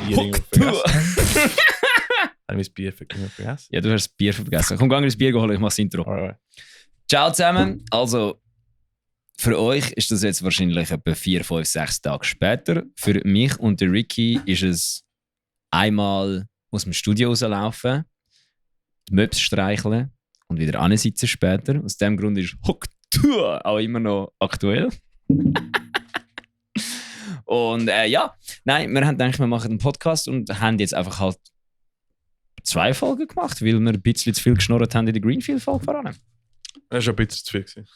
Bier irgendwo vergessen. Habe ich mein Bier vergessen? Ja, du hast das Bier vergessen. Komm, geh das Bier holen, ich mache das Intro. Alright. Ciao zusammen. Also, für euch ist das jetzt wahrscheinlich etwa 4, 5, 6 Tage später. Für mich und den Ricky ist es einmal aus dem Studio rauslaufen, die Möps streicheln und wieder ansitzen später. Aus dem Grund ist Hocktour auch immer noch aktuell. Und ja, nein, wir haben gedacht, wir machen einen Podcast und haben jetzt einfach halt 2 Folgen gemacht, weil wir ein bisschen zu viel geschnurrt haben in der Greenfield-Folge voran. Das war ein bisschen zu viel gewesen.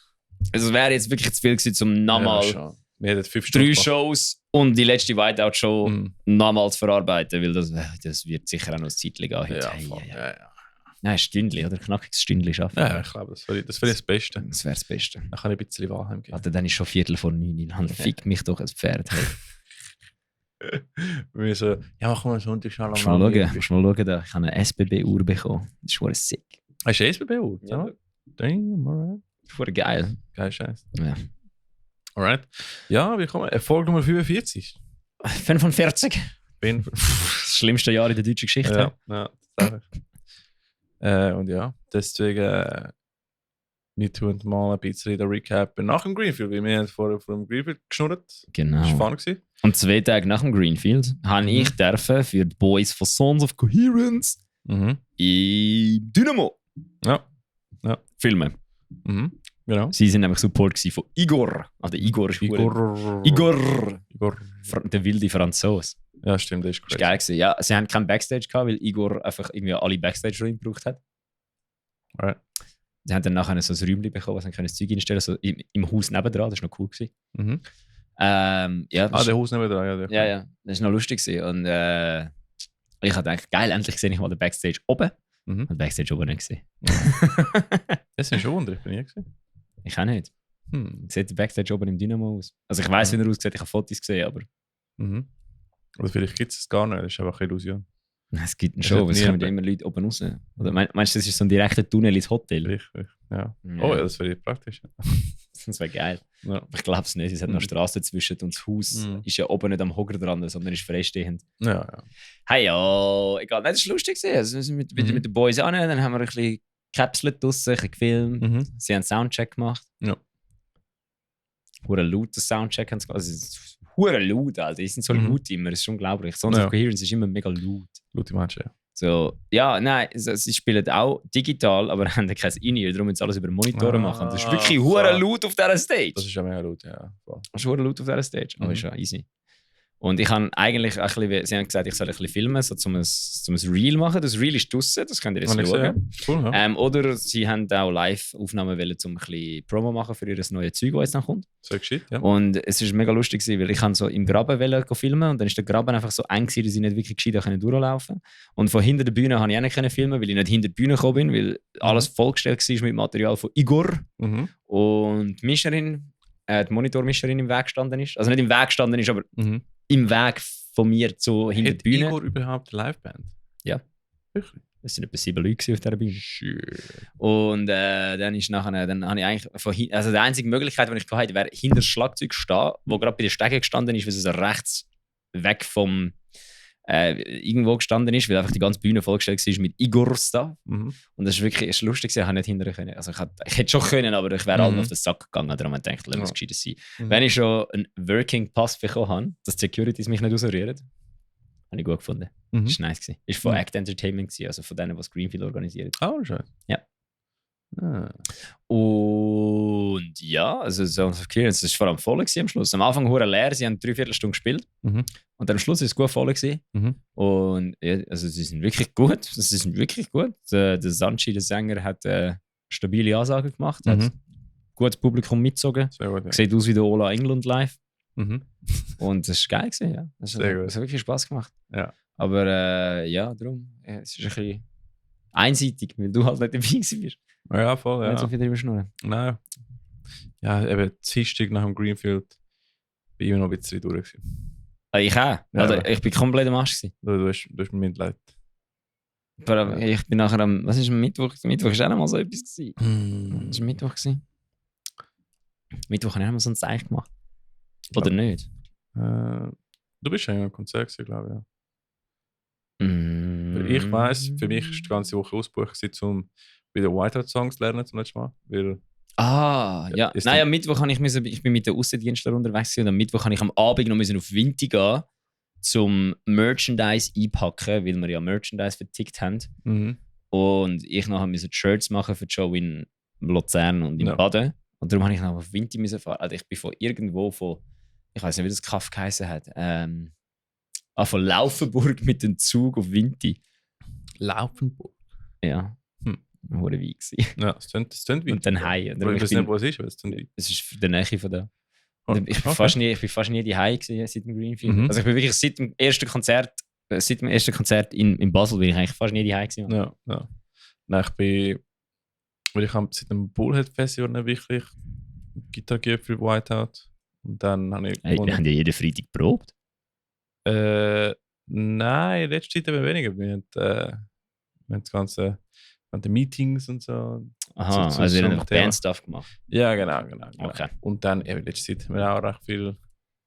Also es wäre jetzt wirklich zu viel gewesen, um nochmal Ja, wir hätten 5 Stunden 3 gemacht. Shows und die letzte Whiteout-Show nochmal zu verarbeiten, weil das wird sicher auch noch ein Zeitchen gehen heute. Ja, Hey, voll. ja. Ja. Nein, ein Stündchen, oder? Knackiges Stündchen schaffen. Ja, ich glaube, das wäre das Beste. Das wäre das Beste. Dann kann ich ein bisschen Wahlheim geben. Alter, dann ist schon 8:45. Dann fick mich doch ein Pferd. Hey. Wir so, ja, machen wir Sonntag schon Musst mal schauen, da. Ich habe eine SBB-Uhr bekommen. Das ist schon sick. Hast du SBB-Uhr? Ja. Damn, alright. Das ist voll geil. Geil Scheiß. Ja. Alright. Ja, willkommen. Folge Nummer 45. 45. Bin Das schlimmste Jahr in der deutschen Geschichte. ja, tatsächlich. Und ja, deswegen wir tun mal ein bisschen den Recap nach dem Greenfield, weil wir haben vorher vor dem Greenfield geschnurrt. Genau. Das war fun. Und 2 Tage nach dem Greenfield habe ich dürfen für die Boys von Sons of Coherence in Dynamo Ja. filmen. Genau. Sie sind nämlich Support von Igor. Also Igor ist Igor. Der wilde Franzose. Ja, stimmt, das ist Das crazy. war geil gewesen. Ja, sie haben keinen Backstage gehabt, weil Igor einfach irgendwie alle Backstage-Räume gebraucht hat. Alright. Sie haben dann nachher so ein Räumchen bekommen, wo sie das Zeug einstellen können, so im Haus nebendran. Das war noch cool gewesen. Ja, Der Haus nicht mehr dran. ja, das war noch lustig gewesen. Und ich habe gedacht, geil, endlich sehe ich mal den Backstage oben. Ich habe den Backstage oben nicht gesehen. Das ist schon wunderlich, bin ich gesehen. Ich auch nicht. Sieht der Backstage oben im Dynamo aus? Also ich weiss, wie er aussieht, ich habe Fotos gesehen, aber... Oder vielleicht gibt es gar nicht, das ist einfach eine Illusion. Es gibt einen Es Show, hat aber es nie kommen ja jemand- immer Leute oben raus. Oder meinst du, das ist so ein direkter Tunnel ins Hotel? Richtig, ja. Ja. Oh ja, das wäre praktisch. Das wäre geil. Ja. Aber ich glaube es nicht, es hat noch Straße dazwischen und das Haus ist ja oben nicht am Hocker dran, sondern ist freistehend. Ja. Hey ja, egal, nein, das war lustig gewesen. Also, wir sind mit den Boys an, dann haben wir ein bisschen gekapselt draussen, ein bisschen gefilmt. Sie haben einen Soundcheck gemacht. Ja. Hure laut, den Soundcheck haben sie gemacht. Also, es ist hure laut, Alter. Die sind so laut immer, das ist unglaublich. Sons of Coherence ist immer mega laut. Laute Menschen, ja. So, ja, nein, sie spielen auch digital, aber haben kein In-Ear, darum müssen sie alles über Monitore machen. Das ist wirklich hure laut auf dieser Stage. Das ist ja mega laut, ja. Voll. Das ist hure laut auf dieser Stage, aber ist ja easy. Und ich habe eigentlich ein bisschen, sie haben gesagt, ich soll ein bisschen filmen, so zum ein Reel machen. Das Reel ist draussen, das könnt ihr jetzt schauen. Cool, ja. Oder sie haben auch Live-Aufnahmen wollen, um ein bisschen Promo machen für ihr neues Zeug, das jetzt noch kommt. So gescheit, ja. Und es ist mega lustig gewesen, weil ich so im Graben wollte filmen und dann ist der Graben einfach so eng gewesen, dass ich nicht wirklich gescheit durchlaufen konnte. Und von hinter der Bühne habe ich auch nicht filmen, weil ich nicht hinter die Bühne gekommen bin, weil alles vollgestellt war mit Material von Igor. Und die Mischerin, die Monitormischerin im Weg gestanden ist. Also nicht im Weg gestanden ist, aber im Weg von mir zu hinter der Bühne. Hat Igor überhaupt eine Liveband? Ja. Wirklich? Es waren etwa 7 Leute auf dieser Bühne. Und dann ist nachher, dann habe ich eigentlich also die einzige Möglichkeit, die ich hatte, wäre hinter das Schlagzeug stehen, wo gerade bei den Stegen gestanden ist, weil es so rechts weg vom irgendwo gestanden ist, weil einfach die ganze Bühne vollgestellt war mit Igor-Stuff. Und das ist wirklich lustig, ich habe nicht hinterher können. Also ich hätte schon können, aber ich wäre allen auf den Sack gegangen. Darum habe ich gedacht, lass uns gescheiter sein. Wenn ich schon einen Working Pass bekommen habe, dass die Securities mich nicht ausrühren, habe ich gut gefunden. Das war nice. Das war von Act Entertainment, also von denen, die Greenfield organisiert. Oh, schön. Ja. Und ja, also Sons of Coherence, das war vor allem voll am Schluss. Am Anfang hure leer, sie haben 3/4 Stunde gespielt. Und dann am Schluss ist es gut voll gewesen. Und ja, also sie sind wirklich gut. Sie sind wirklich gut. Der Sanchi, der Sänger, hat stabile Ansagen gemacht, hat gutes Publikum mitgezogen. Sehr gut, ja. Sieht aus wie der Ola England live. Und das war geil gewesen, ja. Das hat wirklich Spaß gemacht. Ja. Aber ja, darum, es ist ein bisschen einseitig, weil du halt nicht dabei bist. Ja, voll, ja. Nicht so viel drüber schnurren. Nein. Ja, eben, Dienstag nach dem Greenfield bin ich immer noch ein bisschen durch. Ich auch. Ja, Also, aber- ich bin komplett am Arsch gewesen. Du hast mir Mitleid. Aber ich bin nachher was ist am Mittwoch? Mittwoch war auch noch mal so etwas gewesen. Das war Mittwoch gewesen. Mittwoch habe ich auch mal so ein Zeichen gemacht. Oder nicht? Du bist ja in einem Konzert gewesen, glaube ich, ja. Weil ich weiss, für mich war die ganze Woche ausgebucht, um wieder Whiteout-Songs zu lernen zum letzten Mal. Weil, ja. ist Nein, dann- am Mittwoch ich bin mit den Aussendienstler unterwegs gewesen, und am Mittwoch habe ich am Abend noch müssen auf Vinti gehen, zum Merchandise einpacken, weil wir ja Merchandise vertickt haben. Mhm. Und ich nachher musste Shirts machen für die Show in Luzern und in Ja. Baden. Und darum habe ich noch auf Vinti müssen fahren. Also ich bin von irgendwo ich weiß nicht, wie das Kaff geheißen hat, von Laufenburg mit dem Zug auf Vinti. Laufenburg. Ja. Hure weit gewesen. Ja, es klingt weit. Und dann heim. Und Ich darum weiß nicht, wo es ist, aber es klingt weit. Es ist für die Nähe von da. Oh, Und ich bin fast nie die Heim gewesen seit dem Greenfield. Mhm. Also ich bin wirklich seit dem ersten Konzert in Basel bin ich eigentlich fast nie die Heim gewesen. Ja. Nein, weil ich habe seit dem Bullhead Festival nicht wirklich Gitarre geübt für Whiteout. Und dann habe ich Hey, wir haben ja jeden Freitag geprobt. Nein, in letzter Zeit eben weniger. Wir haben das ganze die Meetings und so. Aha, so also ihr habt ein einfach Thema. Bandstuff gemacht. Ja, genau. Okay. Und dann in letzter Zeit haben wir auch recht viel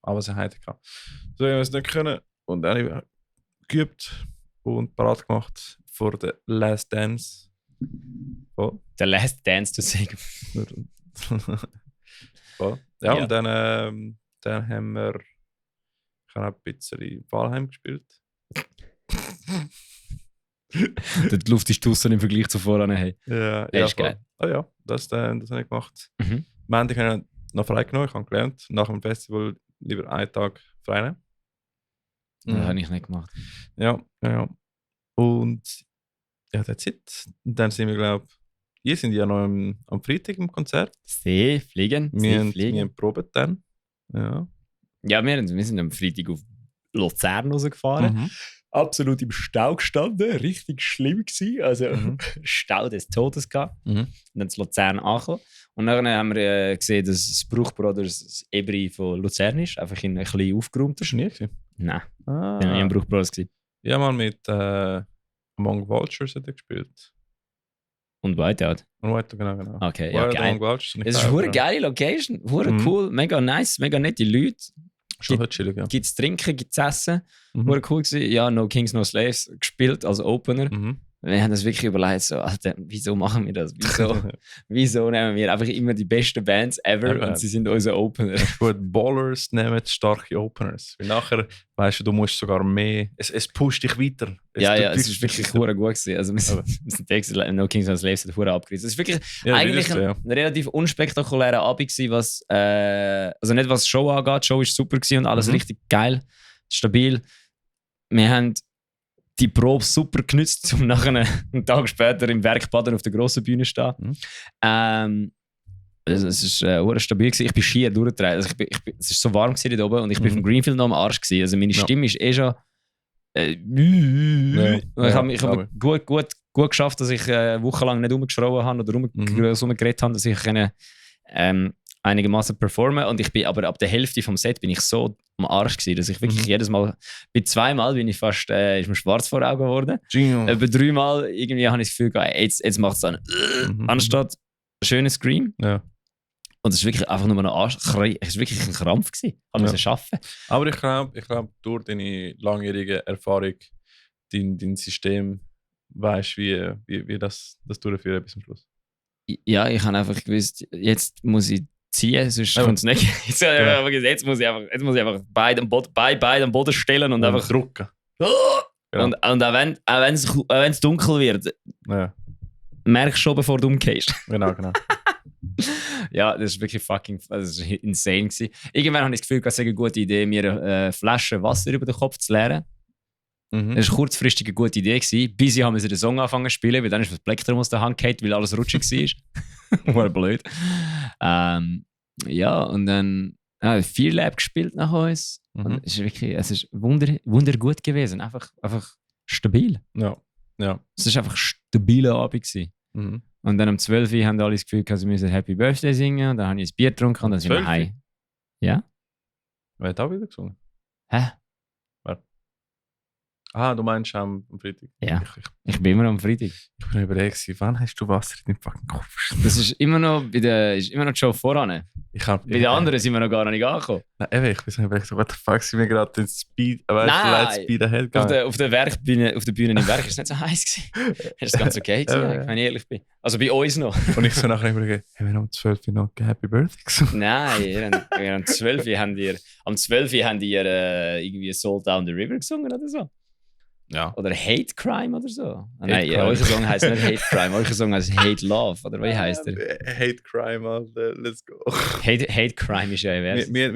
Anwesenheit gehabt. So haben wir es nicht können. Und dann habe ich geübt und parat gemacht für den Last Dance. Oh. The Last Dance to Sing. Voll. Ja, Ja. und dann haben wir ich habe auch ein bisschen Valheim gespielt. Die Luft ist draussen im Vergleich zu voran. Hey. Ja, Das ist voll. geil. Ah ja, das habe ich gemacht. Mhm. Montag habe ich noch frei genommen. Ich habe gelernt, nach dem Festival lieber einen Tag frei nehmen. Das habe ich nicht gemacht. Ja. Und ja, that's it. Und dann sind wir, glaube ich, ihr sind ja noch am Freitag im Konzert. Sie fliegen. Wir haben probiert dann. Ja. Ja, wir sind am Freitag auf Luzern rausgefahren. Mhm. Absolut im Stau gestanden. Richtig schlimm gewesen. Also Mhm. Stau des Todes gehabt. Mhm. Und dann zu Luzern angekommen. Und dann haben wir gesehen, dass das Bruch Brothers das Ebri von Luzern ist. Einfach in ein bisschen aufgeräumter. Das war nie gewesen. Nein, ich war nie im Bruch Brothers gewesen. Ja, mal mit Among Vultures hat er gespielt. Und Whiteout. Und weiter, genau. Okay, ja, Wild geil. Among Vultures. Es ist eine geile Location. Hure Mhm. cool, mega nice, mega nette Leute. Schon halt chillig, ja. Gibt es Trinken, gibt es Essen. Mhm. Hure cool gewesen. Ja, No Kings, No Slaves gespielt als Opener. Mhm. Wir haben das wirklich überlegt, so, Alter, wieso machen wir das? Wieso nehmen wir einfach immer die besten Bands ever Eben. und sie sind unser Opener? Gut, Ballers nehmen starke Openers. Weil nachher, weißt du musst sogar mehr. Es pusht dich weiter. Es ist wirklich hure gut gewesen. Also, wir sind Texas, No Kings, No Slaves hat hure abgerissen. Es ist wirklich eigentlich ein relativ unspektakulärer Abend gewesen, was, also nicht was die Show angeht. Die Show war super gewesen und alles richtig geil, stabil. Wir haben die Probe super genützt, um nachher einen Tag später im Werk Baden auf der grossen Bühne zu stehen. Es war stabil gewesen. Ich bin schier durchgedreht. Also es war so warm gewesen dort oben und ich bin vom Greenfield noch am Arsch gewesen. Also meine Stimme ist schon ich habe gut geschafft, dass ich wochenlang nicht rumgeschrauben habe oder rumgeredet habe, dass ich einigermaßen performen. Und ich bin aber ab der Hälfte vom Set bin ich so am Arsch gewesen, dass ich wirklich jedes Mal, zweimal bin ich fast, ist mir schwarz vor Augen geworden. Über 3 Mal irgendwie habe ich das Gefühl, jetzt macht es dann anstatt ein schöner Scream. Ja. Und es ist wirklich einfach nur es ist wirklich ein Krampf gewesen. Ich musste es arbeiten. Aber ich glaube, durch deine langjährige Erfahrung, dein System, weißt du, wie das durchführen bis zum Schluss. Ja, ich habe einfach gewusst, jetzt muss ich ziehen, sonst kommt es nicht. Jetzt muss ich einfach beide am Boden stellen und einfach drücken. Und auch wenn es dunkel wird, merkst du schon, bevor du umgehst. Genau. Ja, das ist wirklich das ist insane gewesen. Irgendwann habe ich das Gefühl, es sei eine gute Idee, mir eine Flasche Wasser über den Kopf zu leeren. Das war kurzfristig eine gute Idee gewesen, bis ich den Song angefangen zu spielen, weil dann ist das Plektrum aus der Hand gefallen, weil alles rutschig war. War blöd. Ja, und dann 4 Lab gespielt nach uns. Und es ist wundergut gewesen. Einfach stabil. Ja. Es war einfach ein stabiler Abend gewesen. Und dann um 12 Uhr haben alle das Gefühl, sie müssen Happy Birthday singen. Und dann habe ich ein Bier getrunken und dann sind wir heim. Ja? Wer hat auch wieder gesungen? Hä? Wer? Du meinst am Freitag? Ja. Ich bin immer am Freitag. Ich bin überlegt, wann hast du Wasser in deinem fucking Kopf? Das ist immer noch ist immer noch schon voran. Bei den anderen sind wir noch gar nicht angekommen. Nein, ich bin so überlegt, what the fuck, sind wir gerade den Speed, Nein, Speed ahead gegangen? Auf der Bühne im Werk war es nicht so heiß gewesen. Das ist ganz okay gewesen, wenn ich ehrlich bin. Also bei uns noch. Und ich so nachher überlegt, haben wir um 12 Uhr noch Happy Birthday gesungen? Nein, am 12 Uhr haben die irgendwie Soul Down the River gesungen oder so. Ja. Oder Hate Crime oder so. Nein, euer Song heisst nicht Hate Crime, euer Song heisst Hate Love, oder wie heisst der? Hate Crime, Alter, let's go. Hate Crime ist ja ein Vers. Wir haben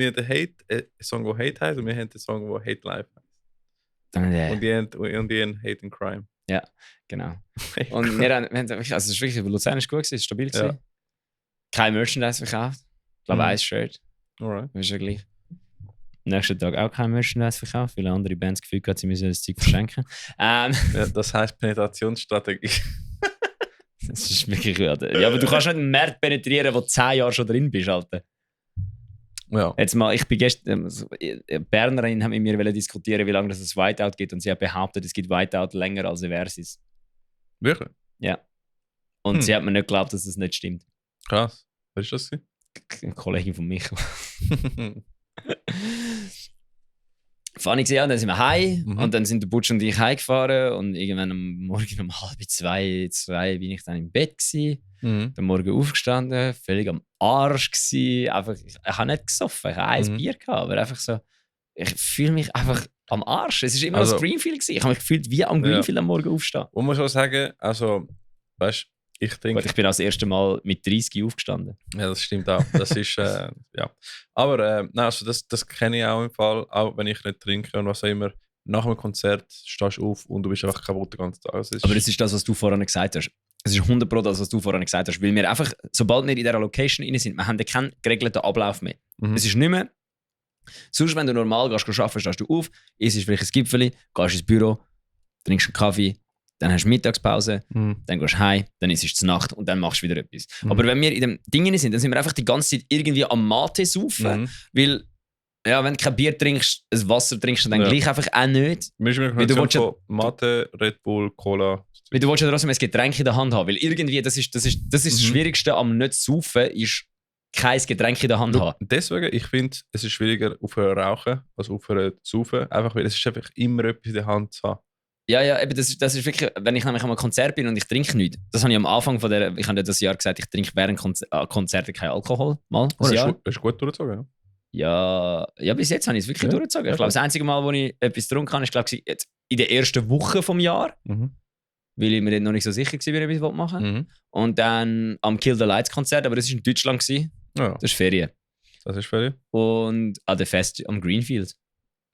den Song, der Hate heisst, und wir haben den Song, der Hate Life heisst. Und die haben Hate and Crime. Ja, genau. Und wir haben, also es ist wirklich, Luzern ist gut gewesen, es ist stabil gewesen. Ja. Kein Merchandise verkauft. Ich glaube, ein Shirt. Alright. Das ist ja gleich. Nächsten Tag auch kein Merchandise verkauft. Viele andere Bands gefühlt haben, sie müssen das Zeug verschenken. Ja, das heisst Penetrationsstrategie. Das ist wirklich gut. Ja, aber du kannst nicht einen Markt penetrieren, wo du 10 Jahre schon drin bist, Alter. Ja. Jetzt mal, ich bin gestern, Bernerinnen haben mit mir diskutieren, wie lange das Whiteout gibt, und sie hat behauptet, es gibt Whiteout länger als Eversis. Wirklich? Ja. Und sie hat mir nicht geglaubt, dass das nicht stimmt. Krass. Was ist das? Eine Kollegin von Michael. Funny gesehen, dann sind wir heim und dann sind der Butch und ich heimgefahren und irgendwann am Morgen um 1:30 bin ich dann im Bett gewesen. Am Morgen aufgestanden, völlig am Arsch gewesen. Einfach, ich habe nicht gesoffen, ich habe ein Bier gehabt, aber einfach so, ich fühle mich einfach am Arsch. Es war immer das Greenfield gewesen. Ich habe mich gefühlt wie am Greenfield am Morgen aufstehen. Und man muss sagen, also, weißt du, ich denke... Ich bin das erste Mal mit 30 aufgestanden. Ja, das stimmt auch. Das ist, ja. Aber nein, also das kenne ich auch im Fall, auch wenn ich nicht trinke und was auch immer. Nach einem Konzert stehst du auf und du bist einfach kaputt den ganzen Tag. Aber das ist das, was du vorhin gesagt hast. Es ist 100% das, was du vorhin gesagt hast. Weil wir einfach, sobald wir in dieser Location rein sind, wir haben keinen geregelten Ablauf mehr. Es ist nicht mehr... Sonst, wenn du normal gehst arbeiten, stehst du auf, isst vielleicht ein Gipfeli, gehst ins Büro, trinkst einen Kaffee, dann hast du Mittagspause, dann gehst du heim, dann isst du Nacht und dann machst du wieder etwas. Aber wenn wir in dem Ding sind, dann sind wir einfach die ganze Zeit irgendwie am Mate saufen, weil ja, wenn du kein Bier trinkst, ein Wasser trinkst du dann gleich einfach auch nicht. Weil du willst ja Mate, Red Bull, Cola. Weil du willst ja trotzdem ein Getränk in der Hand haben, weil irgendwie, das ist das Schwierigste am nicht saufen, ist kein Getränk in der Hand haben. Deswegen, ich finde, es ist schwieriger aufhören zu rauchen, als aufhören zu saufen, einfach weil es ist einfach immer etwas in der Hand zu haben. Ja, eben, das ist wirklich, wenn ich nämlich an einem Konzert bin und ich trinke nichts. Das habe ich am Anfang von ich habe das Jahr gesagt, ich trinke während Konzerten keinen Alkohol. Mal, das Jahr. Hast du gut durchgezogen, ja? Ja, bis jetzt habe ich es wirklich durchgezogen. Ich glaube, das einzige Mal, wo ich etwas getrunken habe, ist glaube ich in der ersten Woche vom Jahr. Weil ich mir noch nicht so sicher war, wie ich etwas machen will. Und dann am Kill the Lights Konzert, aber das war in Deutschland. Ja. Das ist Ferien. Und an der Fest am Greenfield.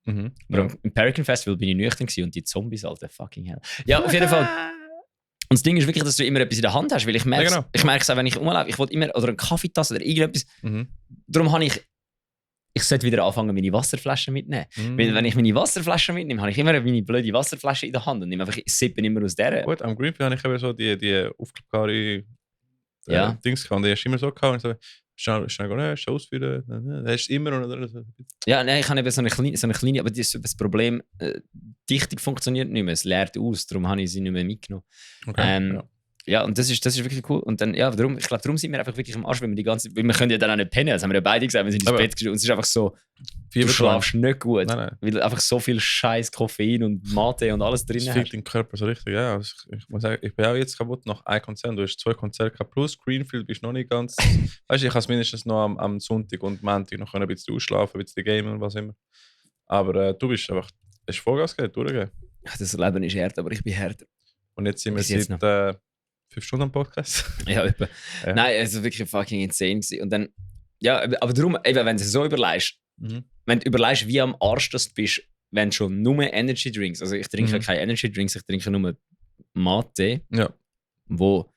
Aber im Perican Festival bin ich nüchtern und die Zombies, Alter, fucking hell. Ja, auf jeden Fall. Und das Ding ist wirklich, dass du immer etwas in der Hand hast, weil ich merke es auch, wenn ich rumlaufe, ich will immer, oder eine Kaffeetasse oder irgendetwas. Darum habe ich sollte wieder anfangen, meine Wasserflaschen mitnehmen. Weil wenn ich meine Wasserflaschen mitnehme, habe ich immer meine blöde Wasserflasche in der Hand und nehme einfach sippen immer aus der. Gut, am Greenfield habe ich eben so die aufklappbare Dings gehabt. Und die hast du immer so gehabt. Und so, schnell ausführen. Das ist immer noch. Ja, nein, ich habe eben so eine kleine, aber das Problem, Dichtung funktioniert nicht mehr, es leert aus, darum habe ich sie nicht mehr mitgenommen. Okay, ja, und das ist wirklich cool. Und dann, ja, ich glaube, darum sind wir einfach wirklich am Arsch, weil wir können ja dann auch nicht pennen, das haben wir ja beide gesagt, wir sind ins Bett gegangen und es ist einfach so, du schlafst nicht gut, weil einfach so viel scheiß Koffein und Mate und alles drin ist. Das fühlt den Körper so richtig, ja. Also ich muss sagen, ich bin auch jetzt kaputt nach einem Konzert, du hast 2 Konzerte gehabt, plus Greenfield bist noch nicht ganz, weißt du, ich kann es mindestens noch am Sonntag und Montag noch ein bisschen ausschlafen, ein bisschen gamen und was immer. Aber du bist einfach, hast Vollgas gegeben, durchgegeben. Das Leben ist hart, aber ich bin härter. Und jetzt sind wir seit 5 Stunden am Podcast. Ja, etwa. Ja. Nein, es war wirklich fucking insane gewesen. Und dann, ja, aber darum, eben, wenn du so überlegst, wenn du überlegst, wie am Arsch du bist, wenn du schon nur Energy Drinks, also ich trinke keine Energy Drinks, ich trinke nur Mate, wo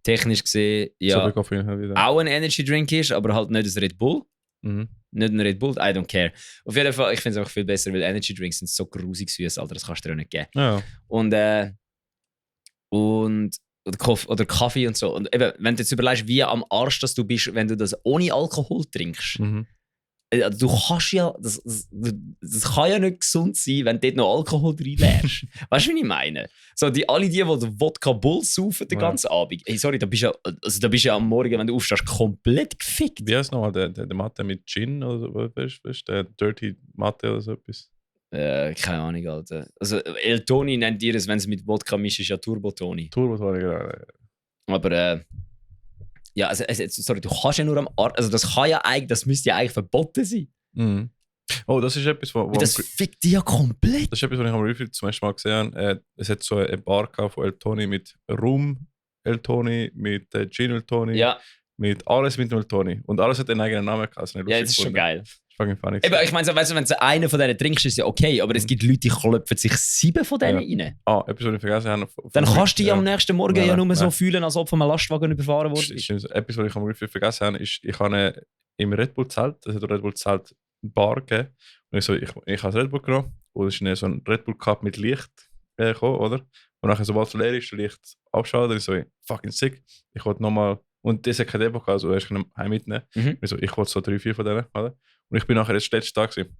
technisch gesehen ja auch ein Energy Drink ist, aber halt nicht ein Red Bull. Nicht ein Red Bull, I don't care. Auf jeden Fall, ich finde es auch viel besser, weil Energy Drinks sind so grusig süß, Alter, das kannst du dir auch nicht geben. Ja. Oder Kaffee und so. Und eben, wenn du jetzt überlegst, wie am Arsch das du bist, wenn du das ohne Alkohol trinkst, Du kannst ja, das kann ja nicht gesund sein, wenn du dort noch Alkohol reinlässt. Weißt du, wie ich meine? So, alle die den Wodka Bull saufen den ganzen Abend. Hey, sorry, da bist du ja am Morgen, wenn du aufstehst, komplett gefickt. Wie heißt nochmal der Mathe mit Gin oder so? Was ist der Dirty Mathe oder so etwas? Keine Ahnung, Alter. Also, El Toni nennt ihr es, wenn es mit Wodka mischt, ist ja Turbo Toni. Turbo Toni, genau. Aber, ja, also, sorry, du kannst ja nur am Arzt. Also, das müsste ja eigentlich verboten sein. Mhm. Oh, das ist etwas, wo das fickt dich ja komplett. Das ist etwas, was ich am Review zum ersten Mal gesehen habe. Es hat so eine Bar von El Toni mit Rum El Toni, mit Gin El Toni, mit alles mit El Toni. Und alles hat einen eigenen Namen gehabt. Ja, das ist schon geil. Fucking funny. Eben, ich meine, weißt du, wenn du einen von denen trinkst, ist ja okay, aber es gibt Leute, die klopfen sich 7 von denen rein. Etwas, was ich vergessen habe. Dann kannst du dich am nächsten Morgen ja nur so fühlen, als ob von einem Lastwagen überfahren wurde. Etwas, was ich am Review vergessen habe, ist, ich habe im Red Bull Zelt, das hat Red Bull Zelt eine Bar gegeben. Und ich habe das Red Bull genommen und es ist so ein Red Bull Cup mit Licht gekommen, oder? Und nachher, sobald es leer ist, das Licht abschalten, dann ist so, fucking sick. Ich wollte nochmal, und das hat kein Depot gehabt, also erst heim mitnehmen. Ich wollte so 3-4 von denen, oder? Und ich bin nachher jetzt letzten Tag gewesen.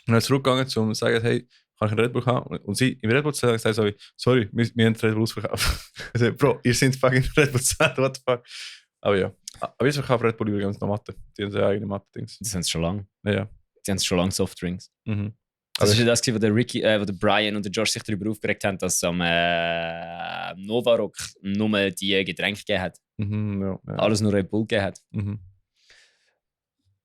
Und dann zurückgegangen, um zu sagen, hey, kann ich einen Red Bull haben? Und sie im Red Bull Zelt gesagt, sorry, wir haben Red Bull ausverkauft. Also, Bro, ihr seid fucking Red Bull Zelt, what the fuck? Aber ja. Aber jetzt verkauft Red Bull übrigens noch Matte. Die haben so eigene Matte-Dings. Das haben sie schon lange. Ja. Die haben schon lange Softdrinks. Mhm. Das ist ja das, wo der Brian und der Josh sich darüber aufgeregt haben, dass es am Novarock nur die Getränke gegeben hat. Ja. Alles nur Red Bull gegeben hat.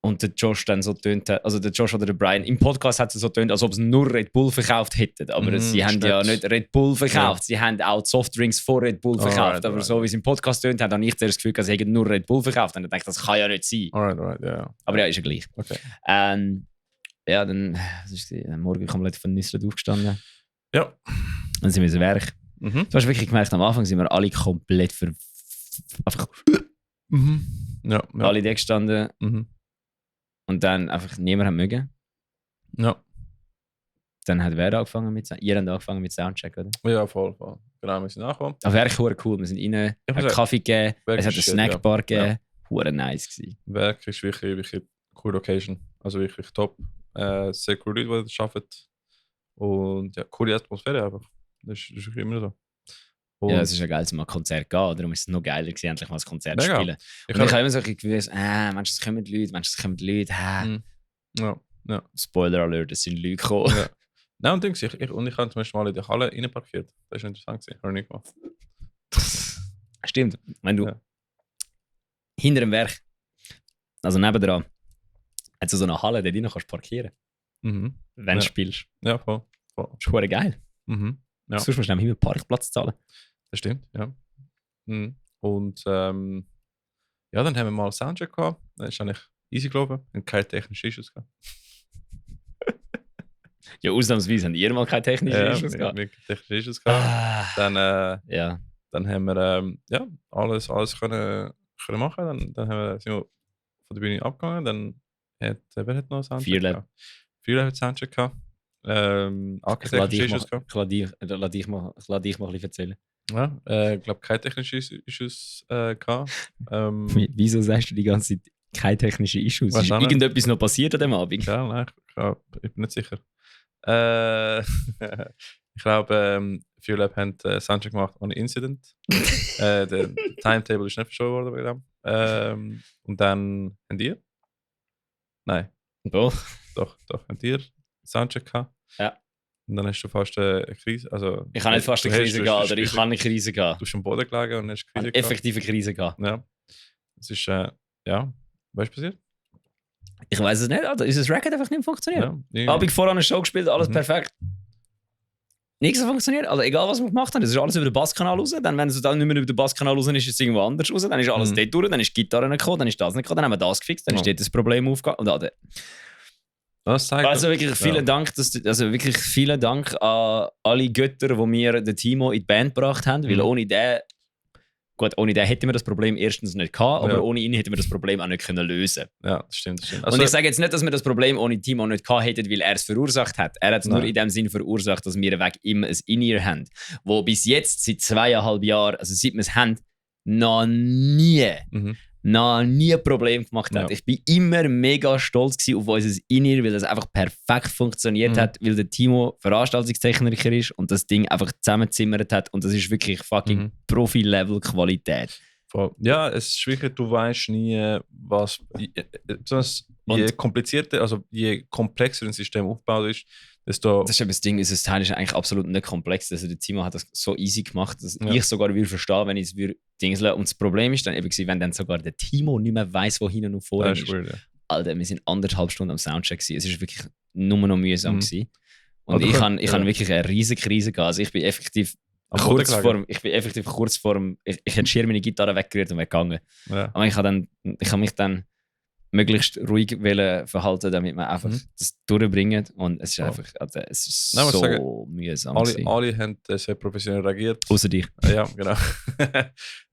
Und der Josh dann so tönt hat, also der Josh oder der Brian, im Podcast hat es so tönt, als ob sie nur Red Bull verkauft hätten. Aber sie haben ja nicht Red Bull verkauft, sie haben auch Softdrinks vor Red Bull verkauft. Aber so wie es im Podcast tönt, habe ich zuerst das Gefühl, dass sie nur Red Bull verkauft. Und ich dachte, das kann ja nicht sein. Aber ja, ist ja gleich. Okay. Ja, dann ist morgen komplett von Nüsslet aufgestanden. Ja. Dann sind wir ins Werk. Du hast wirklich gemerkt, am Anfang sind wir alle komplett einfach alle da gestanden. Und dann einfach niemand hat mögen. Ja. Dann hat wer angefangen mit Soundcheck, oder? Ja, voll. Genau, wir sind nachgekommen. Aber Werk war cool. Wir sind rein, einen Kaffee gegeben, es hat eine Snackbar gegeben. Hure nice gewesen. Werk ist wirklich coole Location. Also wirklich top. Sehr coole Leute, die das arbeiten. Und ja, coole Atmosphäre einfach. Das ist wirklich immer so. Und ja, es ist ja geil, zum mal Konzert gehen. Darum ist es noch geiler gewesen, endlich mal ein Konzert zu spielen. Ich habe immer so gewusst, Mensch, es kommen Leute, Ja. Spoiler Alert, es sind Leute gekommen. Ja. Nein, und ich habe zum ersten Mal in der Halle reinparkiert. Das ist interessant gewesen. Habe ich nicht gemacht. Stimmt. Wenn du hinter dem Werk, also nebendran, hat so eine Halle, die du kannst parkieren. Wenn du spielst. Ja, voll. Das ist verdammt geil. Ja. Sonst musst du nämlich immer Parkplatz zahlen. Das stimmt, ja. Und dann haben wir mal Soundcheck gehabt. Das ist eigentlich easy gelaufen. Und keine technischen Issues gehabt. Ja, ausnahmsweise haben ihr mal keine technischen Issues gehabt. Ja, technische Issues gehabt. Dann haben wir alles können machen. Dann sind wir von der Bühne abgegangen. Dann wer hat noch Soundcheck gehabt? Vierlab hat Soundcheck gehabt. Ich lasse dich mal ein bisschen erzählen. Ja, ich glaube, keine technischen Issues gehabt. Wieso sagst du die ganze Zeit keine technischen Issues? Ist irgendetwas noch passiert an dem Abend? Ja, nein, ich bin nicht sicher. Ich glaube, Vierlab haben Soundcheck gemacht ohne Incident. Der Timetable ist nicht verschoben worden bei dem. Und dann habt ihr? Nein. Doch, habt ihr Soundcheck gehabt? Ja. Und dann hast du fast eine Krise. Also, ich habe nicht fast eine Krise gehabt, oder ich habe eine Krise gehabt. Du hast am Boden gelegen und hast eine Krise gehabt. Effektive Krise gehabt. Ja. Das ist, was ist passiert? Ich weiß es nicht, also ist das Record einfach nicht funktioniert. Ja, habe ich vorher eine Show gespielt, alles perfekt. Nichts hat funktioniert, also egal was wir gemacht haben, das ist alles über den Basskanal raus. Dann, wenn es dann nicht mehr über den Basskanal raus ist, ist es irgendwo anders raus. Dann ist alles dort durch, dann ist die Gitarre nicht gekommen, dann ist das nicht gekommen, dann haben wir das gefixt, dann ist dort das Problem aufgegangen. Und das zeigt also wirklich vielen Dank an alle Götter, die mir den Timo in die Band gebracht haben, weil ohne den hätten wir das Problem erstens nicht gehabt, aber ohne ihn hätten wir das Problem auch nicht können lösen. Ja, das stimmt. Also, und ich sage jetzt nicht, dass wir das Problem ohne Timo nicht gehabt hätten, weil er es verursacht hat. Er hat es nur in dem Sinn verursacht, dass wir wegen ihm ein In-Ear haben, wo bis jetzt, seit 2,5 Jahren, also seit wir es haben, noch nie noch nie ein Problem gemacht hat. Ja. Ich bin immer mega stolz gewesen auf unser In-Ear, weil das einfach perfekt funktioniert hat, weil der Timo Veranstaltungstechniker ist und das Ding einfach zusammengezimmert hat und das ist wirklich fucking Profi-Level-Qualität. Ja, es ist wirklich, du weißt nie, was. Besonders je komplizierter, also je komplexer ein System aufgebaut ist, desto. Das ist eben das Ding, unser Teil ist eigentlich absolut nicht komplex. Also der Timo hat das so easy gemacht, dass Ja. ich sogar würde verstehen, wenn ich es würde dingseln. Und das Problem ist dann eben gewesen, wenn dann sogar der Timo nicht mehr weiss, wo hinten und vorne Das ist. ist weird, ja. Alter, wir sind 1,5 Stunden am Soundcheck gewesen. Es ist wirklich nur noch mühsam gewesen. Und Also ich du habe könnt- wirklich eine riesige Krise gehabt. Also ich bin effektiv Am Boden kurz gelegen. vor, ich hätte schier meine Gitarre weggerührt und weggegangen. Ja. Aber ich habe mich dann möglichst ruhig verhalten, damit wir einfach das durchbringen. Und es ist einfach, also, es ist Nein, ich muss so sagen, mühsam. Alle haben sehr professionell reagiert. Außer dich. Ja, genau.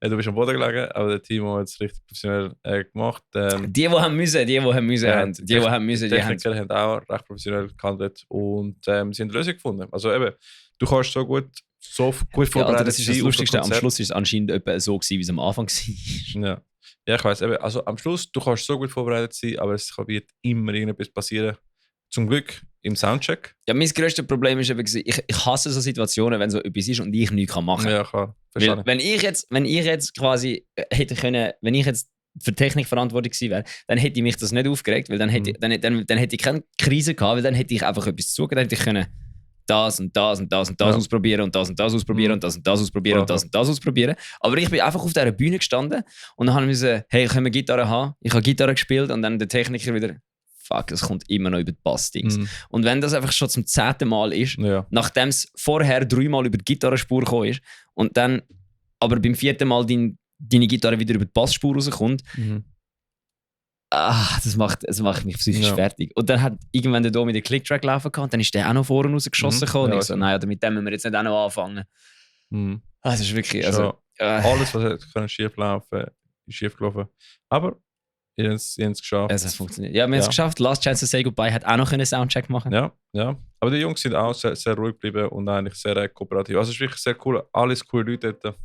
Du bist am Boden gelegen, aber der Timo hat es richtig professionell gemacht. Die haben müssen, die haben, die haben. Techniker haben auch recht professionell gehandelt und sie haben eine Lösung gefunden. Also eben, du kannst so gut Ja, vorbereitet Alter, das ist das sein auf ein Lustigste. Am Konzert. Schluss ist es anscheinend etwa so gewesen, wie es am Anfang war. Ja. Ja, ich weiß. Also am Schluss, du kannst so gut vorbereitet sein, aber es wird immer irgendetwas passieren. Zum Glück im Soundcheck. Ja, mein grösstes Problem ist eben, ich hasse so Situationen, wenn so etwas ist und ich nichts machen kann. Ja, klar. Weil, Verstehe. wenn ich jetzt quasi hätte können, wenn ich jetzt für Technik verantwortlich gewesen wäre, dann hätte mich das nicht aufgeregt, weil dann hätte, dann hätte ich keine Krise gehabt, weil dann hätte ich einfach etwas zugegeben, dann hätte ich können das und das und das und das ausprobieren und das und das ausprobieren und das und das ausprobieren und das und das ausprobieren. Aber ich bin einfach auf dieser Bühne gestanden und dann haben wir gesagt, hey, können wir Gitarre haben? Ich habe Gitarre gespielt und dann der Techniker wieder, fuck, es kommt immer noch über die Bassdings. Und wenn das einfach schon zum 10. Mal ist, Ja. nachdem es vorher 3 Mal über die Gitarrenspur gekommen ist und dann aber beim 4. Mal deine Gitarre wieder über die Bassspur rauskommt, das macht mich psychisch fertig. Und dann hat irgendwann der Domi den Clicktrack laufen gehabt und dann ist der auch noch vorne rausgeschossen gekommen. Und Ja, ich so, nein, mit dem müssen wir jetzt nicht auch noch anfangen. Das ist wirklich, also... Alles, was schief laufen ist schief gelaufen. Aber ihr habt es geschafft. Es hat funktioniert. Ja, wir haben es geschafft. Last Chance to Say Goodbye hat auch noch einen Soundcheck machen. Ja. Aber die Jungs sind auch sehr, sehr ruhig geblieben und eigentlich sehr kooperativ. Also es ist wirklich sehr cool. Alles coole Leute dort.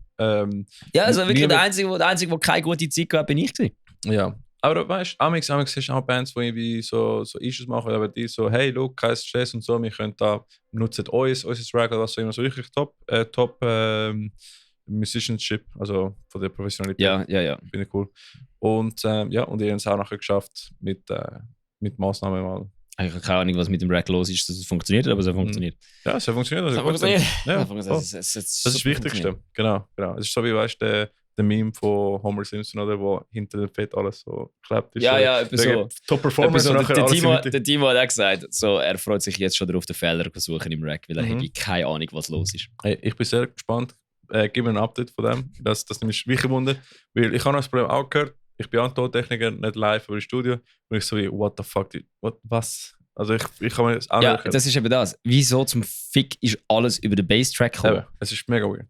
Ja, also wirklich niemand- der Einzige, der keine gute Zeit gehabt hat, bin ich gewesen. Ja. Aber weißt du, amix hast du auch Bands, die irgendwie so Issues machen, aber die so, hey, look, kein Stress und so, wir können da, nutzt unser Track oder was so immer, so wirklich top Musicianship, also von der Professionalität. Ja. Finde ich cool. Und und ihr habt es auch nachher geschafft mit Massnahmen mal. Ich habe keine Ahnung, was mit dem Rack los ist, dass es funktioniert, aber es hat funktioniert. Ja, es hat funktioniert. Also Es hat funktioniert. Ja, voll. voll. Es Das ist das Wichtigste. Genau. Es ist so wie, weißt du, der Meme von Homer Simpson, oder, wo hinter dem Fett alles so klebt ist. Ja, etwa so. Top Performance und nachher der, alles in Timo, der Mitte. der Timo hat auch gesagt, so, er freut sich jetzt schon darauf, den Fehler zu suchen im Rack, weil er hätte keine Ahnung, was los ist. Hey, ich bin sehr gespannt. Gib mir ein Update von dem. Das nämlich wirklich Wunder. Weil ich habe das Problem auch gehört. Ich bin auch ein Tontechniker, nicht live, aber im Studio. Und ich so wie, what the fuck, was? Also ich kann mir das auch Ja, nicht erklären. das ist eben das. Wieso zum Fick ist alles über den Basstrack gekommen? Eben, es ist mega weird.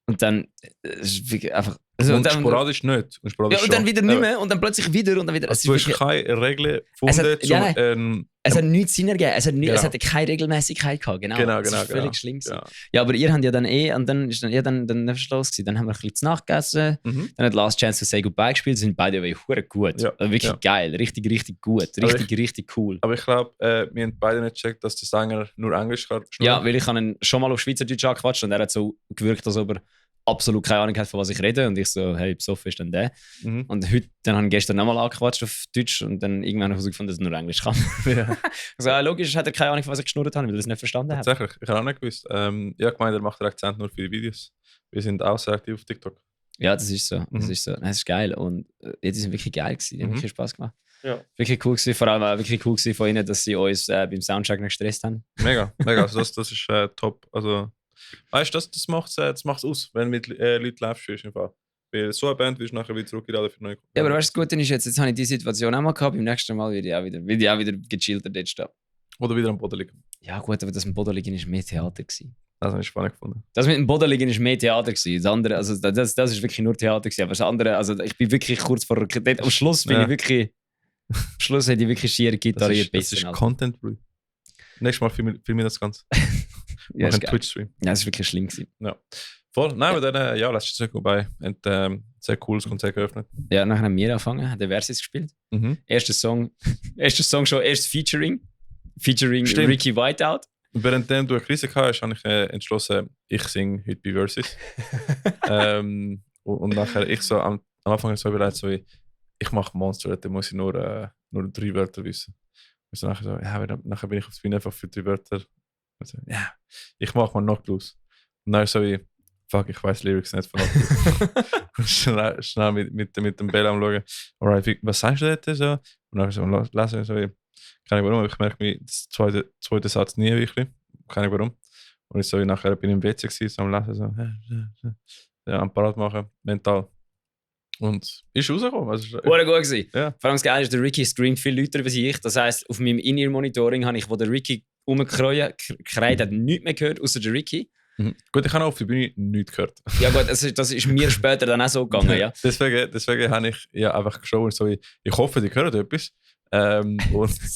Und dann es ist wirklich einfach... Also, und sporadisch nicht. Und sporadisch ja, und dann schon. wieder nicht Eben. mehr und dann plötzlich wieder und dann wieder. Also, du hast keine Regeln gefunden, Es hat nichts Sinn ergeben. Es Genau. hatte keine Regelmäßigkeit gehabt. Genau. Das ist völlig schlimm gewesen. Ja. Ja, aber ihr habt ja dann und dann ist dann was los gewesen. Dann haben wir ein bisschen zu Nacht gegessen. Dann hat Last Chance to Say Goodbye gespielt. Sie sind beide hure gut. Ja. Also wirklich geil. Richtig gut. Richtig cool. Aber ich glaube, wir haben beide nicht gecheckt, dass der Sänger nur Englisch kann. Ja, weil ich habe ihn schon mal auf Schweizerdeutsch angequatscht und er hat so gewirkt, als ob er absolut keine Ahnung hat, von was ich rede. Und ich so, hey, besoffen ist dann der. Und heute, dann habe ich gestern nochmal angequatscht auf Deutsch und dann irgendwann herausgefunden, dass er nur Englisch kann. Ja. Also, logisch hat er keine Ahnung, von was ich geschnurrt habe, weil er es nicht verstanden hat. Tatsächlich, ich habe auch nicht gewusst. Ich meine, er macht den Akzent nur für die Videos. Wir sind auch sehr aktiv auf TikTok. Ja, das ist so. Das ist so. Das ist geil. Und die sind wirklich geil gewesen. Die haben wirklich Spaß gemacht. Ja. Wirklich cool gewesen. Vor allem auch wirklich cool gewesen von ihnen, dass sie uns beim Soundcheck nicht gestresst haben. Mega. Also das ist top. Also, weißt du, das macht es aus, wenn du mit Leuten live spielst. Im Fall. Weil so eine Band wirst du nachher wieder zurückgeladen für neue. Ja, aber weißt du, das Gute ist jetzt habe ich die Situation auch mal gehabt. Beim nächsten Mal werde ich auch wieder gechillter dort stehen. Oder wieder am Boden liegen. Ja, gut, aber das mit dem Boden liegen ist mehr Theater gewesen. Das habe ich spannend gefunden. Das mit dem Boden liegen ist mehr Theater gewesen. Das andere, also das ist wirklich nur Theater gewesen. Aber das andere, also ich bin wirklich kurz vor. Am Schluss bin ich wirklich. Am Schluss hätte ich wirklich schier Das gitarriert. ist Content, Bro. Nächstes Mal filmen wir das Ganze. Ja, Machen ist geil. Twitch-Stream. Ja, das war wirklich schlimm gewesen. Voll. Nein, aber dann, ja, letztes Jahr vorbei. Und sehr cooles Konzert geöffnet. Ja, nachher haben wir angefangen, haben den Versus gespielt. Mhm. Erster Song schon, erstes Featuring Stimmt. Ricky Whiteout. Und währenddem du eine Krise gehabt hast, habe ich entschlossen, ich singe heute bei Versus. und nachher, ich so am Anfang so überlegt, so wie, ich mache Monster, da muss ich nur 3 Wörter wissen. Und so nachher so, ja, nachher bin ich auf die Bühne einfach für 3 Wörter. Also, ja, ich mache mal Knock Blues. Und dann so wie, fuck, ich weiß Lyrics nicht von Knock schnell mit dem Bell am schauen. Alright, was sagst du da so? Und dann so, lesen so wie, keine Ahnung warum, ich merke mir das zweite Satz nie wirklich. Keine Ahnung warum. Und ich so wie nachher bin ich im WC gewesen, so am Lesen, so, ja, am Parat machen, mental. Und ist rausgekommen. Also, Wurde gut gewesen. Ja. Vor allem das Geile ist, der Ricky streamt viel lauter als ich. Das heisst, auf meinem In-Ear-Monitoring habe ich, wo der Ricky rumgekreuzt hat, nichts mehr gehört, außer der Ricky. Mhm. Gut, ich habe auf der Bühne nichts gehört. Ja gut, das ist mir später dann auch so gegangen, ja. deswegen habe ich ja einfach geschaut, so, ich hoffe, die hören etwas. Und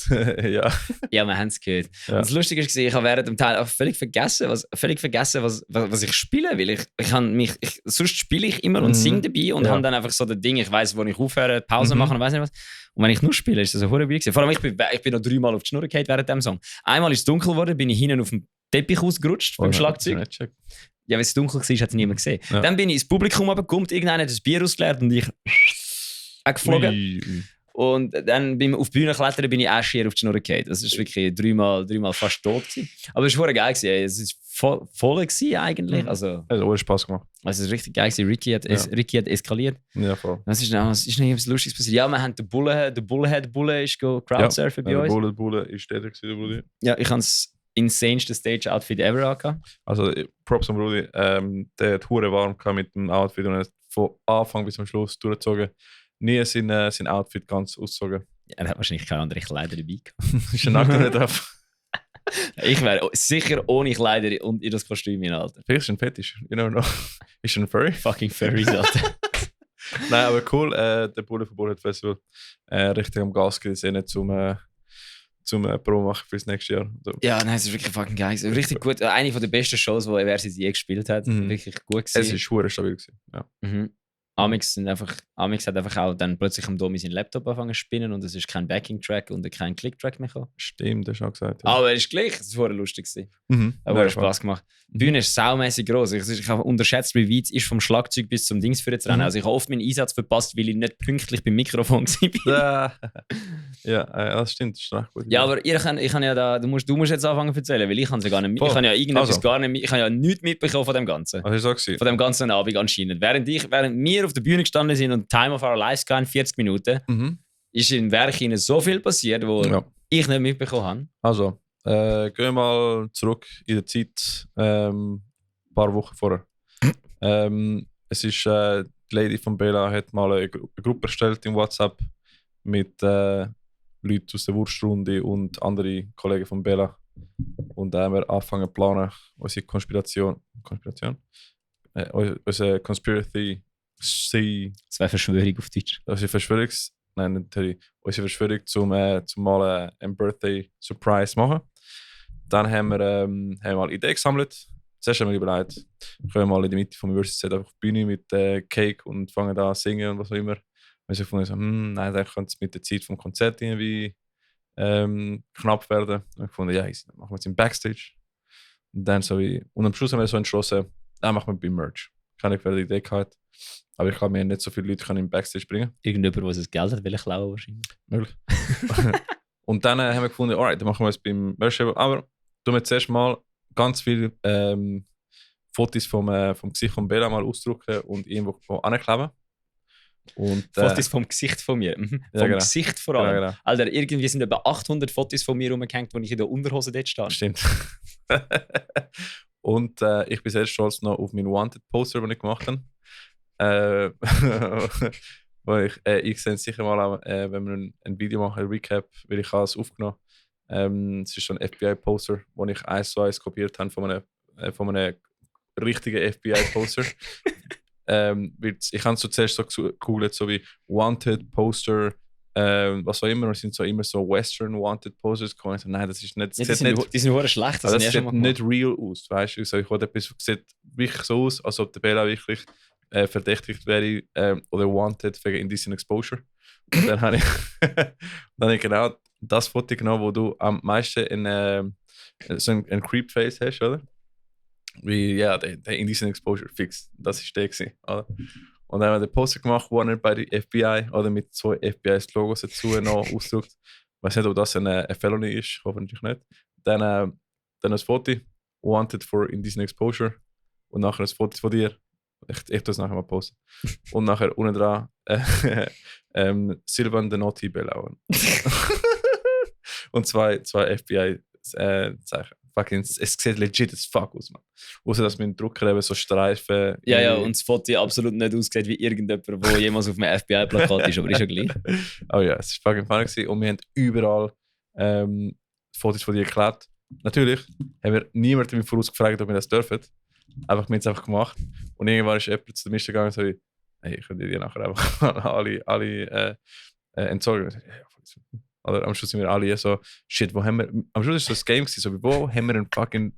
ja. Ja, wir haben es gehört. Ja. Und das Lustige ist, ich habe während dem Teil auch völlig vergessen, was ich spiele, weil sonst spiele ich immer und singe dabei und habe dann einfach so das Ding, ich weiss, wo ich aufhöre, Pause machen und weiss nicht was. Und wenn ich nur spiele, ist das so verdammt gewesen. Vor allem, ich bin noch 3-mal auf die Schnur gefallen während dem Song. Einmal ist es dunkel geworden, bin ich hinten auf dem Teppich ausgerutscht beim Schlagzeug. Ja, weil es dunkel war, hat es niemand gesehen. Ja. Dann bin ich ins Publikum runtergekommen, irgendeiner hat das Bier ausgeleert und ich weggeflogen. Ui. Und dann auf die Bühne klettern bin ich auch schier auf die Schnur gefallen. Das war wirklich dreimal fast tot gewesen. Aber es war verdammt geil gewesen. Es war voll gewesen eigentlich. Also, Es hat auch Spaß gemacht. es war richtig geil gewesen. Ricky hat eskaliert. Ja, voll. Was ist noch etwas Lustiges passiert? Ja, wir haben den Bulle ist Crowdsurfen bei uns. Bulle ist der Brudi. Ja, ich habe das insaneste Stage-Outfit ever angehabt. Also, Props an Brudi. Der hat hure warm gehabt mit dem Outfit und er hat von Anfang bis zum Schluss durchgezogen. Nie sein Outfit ganz ausgezogen. Ja, er hat wahrscheinlich keine andere Kleider dabei gehabt. Ist ein Nacken nicht drauf. Ich wäre sicher ohne Kleider und in das Kostüm in Alter. Vielleicht ist ein Fetisch. You never know. Ist ein Furry? Fucking Furries, Alter. Nein, aber cool. Der Bulle von Bullet Festival richtig am Gas gesehen zum Promo machen fürs nächste Jahr. So. Ja, nein, es ist wirklich fucking geil. Richtig gut. Eine der besten Shows, die Versus je gespielt hat. Wirklich gut gewesen. Es ist hure stabil gewesen. Ja. Mhm. Amix hat einfach auch dann plötzlich am Domi seinen Laptop angefangen zu spinnen und es ist kein Backing-Track und kein Click-Track mehr gekommen. Stimmt, das hast du auch gesagt. Ja. Aber es ist gleich, es war lustig gewesen. Aber Ja, hat Spaß gemacht. Die Bühne ist saumässig groß. Ich habe unterschätzt, wie weit es ist vom Schlagzeug bis zum Dings für zu rennen. Also ich habe oft meinen Einsatz verpasst, weil ich nicht pünktlich beim Mikrofon war. Ja, das stimmt, das ist recht gut. Ja, aber ich kann ja da, du musst jetzt anfangen zu erzählen, weil ich kann es ja gar nicht. Voll. Ich habe ja irgendetwas Also. gar nicht. Ich habe ja nichts mitbekommen von dem Ganzen. Was ist so gewesen? Von dem ganzen Abend anscheinend. Während wir auf der Bühne gestanden sind und Time of Our Lives gehen, 40 Minuten, ist im Werk ihnen so viel passiert, wo ich nicht mitbekommen habe. Also, gehen wir mal zurück in der Zeit, ein paar Wochen vorher. Es ist, die Lady von Bella hat mal eine Gruppe erstellt in WhatsApp mit Leuten aus der Wurstrunde und anderen Kollegen von Bella. Und da haben wir angefangen zu planen, unsere Konspiration? Unsere Conspiracy. Das wäre Verschwörung auf Deutsch. Unsere Verschwörung zum mal einen Birthday Surprise machen. Dann haben wir mal Ideen gesammelt. Zuerst haben wir überlegt, können wir mal in der Mitte vom Versus einfach auf die Bühne mit Cake und fangen da an zu singen und was auch immer. Wir haben gefunden, nein, dann könnte es mit der Zeit vom Konzert irgendwie knapp werden. Wir haben gefunden, ja, machen wir jetzt im Backstage. Und dann und am Schluss haben wir so entschlossen, machen wir beim Merch. Keine Idee gehabt. Aber ich glaube, wir haben nicht so viele Leute im Backstage bringen. Irgendjemand, der das Geld hat, will klauen wahrscheinlich. Möglich. Und dann haben wir gefunden, alright, dann machen wir es beim Merch. Aber tun wir zuerst mal ganz viele Fotos vom Gesicht von Bella mal ausdrucken und irgendwo ankleben. Und, Fotos vom Gesicht von mir. Vom genau. Gesicht vor allem. Genau. Alter, irgendwie sind etwa 800 Fotos von mir rumgehängt, wo ich in der Unterhose dort stehe. Stimmt. Und ich bin sehr stolz noch auf meinen Wanted-Poster, den ich gemacht habe. Weil ich sehe es sicher mal, wenn wir ein Video machen, ein Recap, weil ich es aufgenommen. Es ist so ein FBI-Poster, den ich 1:1 kopiert habe von einem richtigen FBI-Poster. Ich habe es zuerst so gegoogelt, so wie Wanted Poster was auch immer, und es sind so immer so Western Wanted Poses gekommen. So, nein, das ist nicht, Ja, das sieht nicht, die sind nur schlecht, das habe ich schon sieht mal nicht real aus, weißt du? So, ich wollte etwas, das sieht wirklich so aus, als ob der Bella wirklich verdächtigt wäre oder wanted wegen Indecent Exposure. Und dann habe ich, dann habe ich genau das Foto genommen, wo du am meisten so ein Creep-Face hast, oder? Wie, ja, der Indecent Exposure, fix. Das ist der gewesen, oder? Und dann haben wir den Poster gemacht, Warner bei der FBI, oder mit 2 FBI-Logos dazu noch ausgedruckt. Ich weiß nicht, ob das eine Felony ist, hoffentlich nicht. Dann ein Foto, Wanted for Indecent Exposure. Und nachher ein Foto von dir. Ich tue das nachher mal posten. Und nachher unten dran Silvan the Naughty Bella. Und zwei FBI-Zeichen. Fucking, es sieht legit as fuck aus, man. Außer dass mit dem Drucker eben so Streifen. Ja, und das Foto absolut nicht ausgesehen wie irgendjemand, der jemals auf einem FBI-Plakat ist, aber ist ja gleich. Oh ja, es war fucking funny gewesen. Und wir haben überall Fotos von dir geklebt. Natürlich haben wir niemanden im Voraus gefragt, ob wir das dürfen. Wir haben es einfach gemacht. Und irgendwann ist jemand zu der Mischte gegangen und so, hey, ich könnte dir nachher einfach alle entsorgen. Oder am Schluss sind wir alle so, shit, wo haben wir. Am Schluss ist so das Game gewesen, so, wo haben wir ein fucking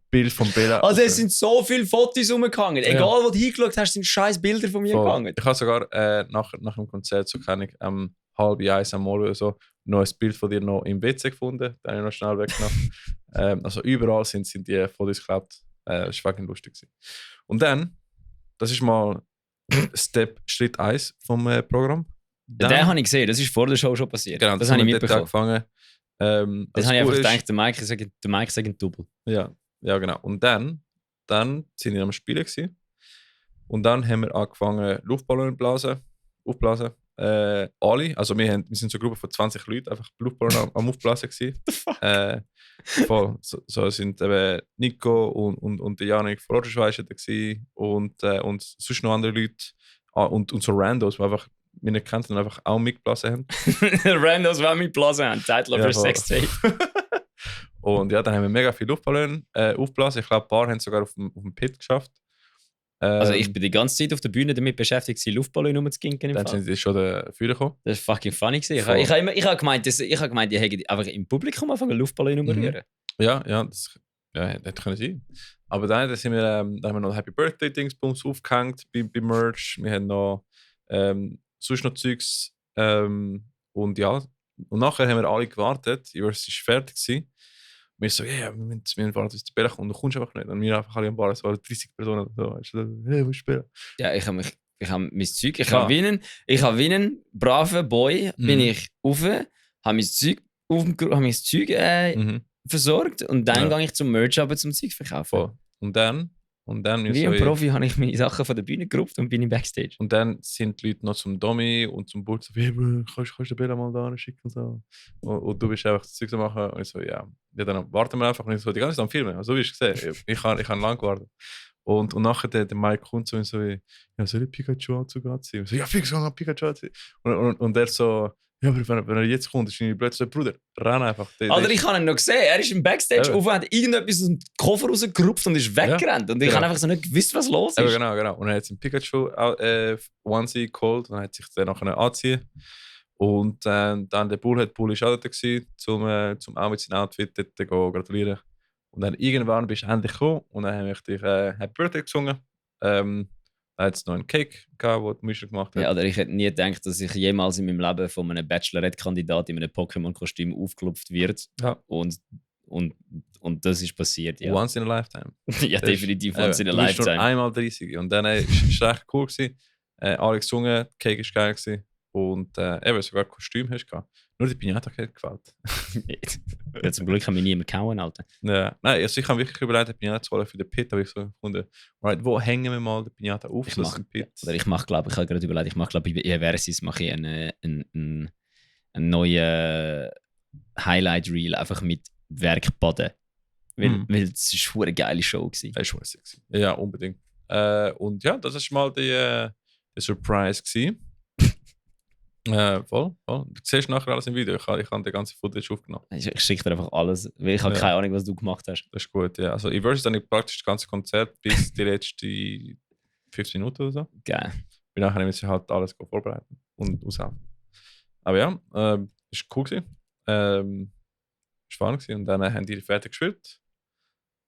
Bild von Bella. Also es sind so viele Fotos rumgegangen. Ja. Egal, wo du hingeschaut hast, sind scheiß Bilder von mir gegangen. Ich habe sogar nach dem Konzert, so kann ich am 12:30 am Morgen oder so, noch ein Bild von dir noch im WC gefunden. Den habe ich noch schnell weggenommen. Also überall sind die Fotos geklappt. Das war fucking lustig gewesen. Und dann, das ist mal Schritt 1 vom Programm. Den habe ich gesehen, das ist vor der Show schon passiert. Genau, das habe ich mitbekommen. mitbekommen. Das habe ich einfach gedacht, der Mike sagt Double. Ja, genau. Und dann sind wir am Spielen gewesen. Und dann haben wir angefangen, Luftballon aufblasen. Alle, also wir sind so eine Gruppe von 20 Leuten, einfach Luftballon am Aufblasen gewesen. Voll. So sind eben Nico und der Janik von Rogerschweizer da gewesen und sonst noch andere Leute und so Randos, die einfach wir nicht kennt und einfach auch mitgeblasen haben. Randos, die auch mitgeblasen haben, Titel für Sextape. Und ja, dann haben wir mega viele Luftballone aufgeblasen. Ich glaube, ein paar haben es sogar auf dem Pit geschafft. Also ich bin die ganze Zeit auf der Bühne damit beschäftigt, Luftballone rumzuginken. Dann sind sie schon dafür gekommen. Das ist fucking funny gewesen. Ich habe gemeint, die hätten einfach im Publikum anfangen Luftballone rumrühren. Ja, das hätte können sein. Aber dann haben wir noch Happy Birthday Dingsbums aufgehängt bei Merch. Wir haben noch sonst noch Zeugs. Und ja, und nachher haben wir alle gewartet. Yours war fertig gewesen. Wir so, wir warten, bis der Bella kommt. Und du kommst einfach nicht. Und wir einfach alle am Bar, es waren 30 Personen. So, hey, wo ist Bella? Ja, ich habe mein Zeug, ich habe wie ein braver Boy, bin ich rauf, habe mein Zeug, versorgt und dann gehe ich zum Merch aber zum Zeug verkaufen. Voll. Und dann wie ein Profi habe ich meine Sachen von der Bühne gerupft und bin im Backstage. Und dann sind die Leute noch zum Domi und zum Burt so, kannst du den Bella mal da schicken und so. Und du bist einfach das Zeug zu machen. Und ich so, ja, dann warten wir einfach. Und ich so, die ganze Zeit am Filmen. Also, wie ich gesehen, ich habe lang gewartet. Und nachher der Mike kommt so und so, ja, soll ich Pikachu-Anzug anziehen? So, ja, fix, ich kann Pikachu anziehen. Und er so, ja, aber wenn er jetzt kommt, ist er blöd. So, Bruder, renn einfach. Alter, ich habe ihn noch gesehen. Er ist im Backstage auf und hat irgendetwas aus dem Koffer rausgerupft und ist weggerannt. Und ich habe einfach so nicht gewusst, was los ist. Genau. Und er hat seinen Pikachu-Onesie geholt und hat sich dann nachher anziehen. Und dann der Bull ist auch da gewesen, zum auch mit seinem Outfit dort gratulieren. Und dann irgendwann bist du endlich gekommen und dann habe ich dich Happy Birthday gesungen. Da hat es noch einen Cake gehabt, den die Mischa gemacht hat. Ja, oder ich hätte nie gedacht, dass ich jemals in meinem Leben von einem Bachelorette-Kandidat in einem Pokémon-Kostüm aufgelupft wird. Ja. Und das ist passiert, ja. Once in a lifetime. Ja, definitiv once in a lifetime. Schon einmal 30. Und dann war es recht cool gewesen. Alle gesungen, Cake war geil gewesen. Und eben sogar Kostüm hast du gehabt. Nur die Pinata hat gefällt. Ja, zum Glück haben wir niemanden gehauen, Alter. Ja, nein, also ich habe wirklich überlegt, eine Pinata zu holen für den Pit, aber ich so gefunden, right, wo hängen wir mal die Pinata auf? Ich habe gerade überlegt, ich mache, bei Eversis mache ich einen neuen Highlight-Reel einfach mit Werkbaden. Weil es war eine geile Show gewesen. Das war sexy. Ja, unbedingt. Und ja, das war mal der Surprise gewesen. Voll. Du siehst nachher alles im Video. Ich habe den ganzen Footage aufgenommen. Ich schicke dir einfach alles, weil ich habe keine Ahnung, was du gemacht hast. Das ist gut, ja. Also, Eversis habe ich praktisch das ganze Konzert bis die letzten 15 Minuten oder so. Geil. Und nachher müssen wir halt alles vorbereiten und aushelfen. Aber ja, ist cool gewesen. Ist fun gewesen. Und dann haben die fertig gespielt.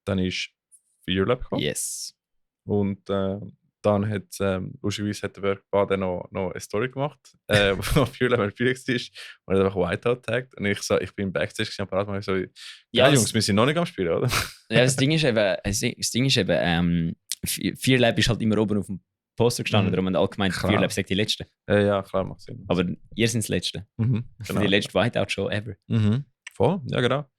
Dann ist Fearlab gekommen. Yes. Und dann hat lustigerweise hat der Workbad noch eine Story gemacht, wo Fearlab ein Spiel war und er hat einfach Whiteout taggt. Und ich bin im Backstage gesehen, parat mal so, ja Jungs, wir sind noch nicht am Spielen, oder? Ja, das Ding ist eben, Fearlab ist halt immer oben auf dem Poster gestanden, darum haben alle gemeint, Fearlab sagt die Letzte. Ja, klar, macht Sinn. Aber ihr seid das Letzte. Genau. Die letzte Whiteout-Show ever. Voll, ja genau.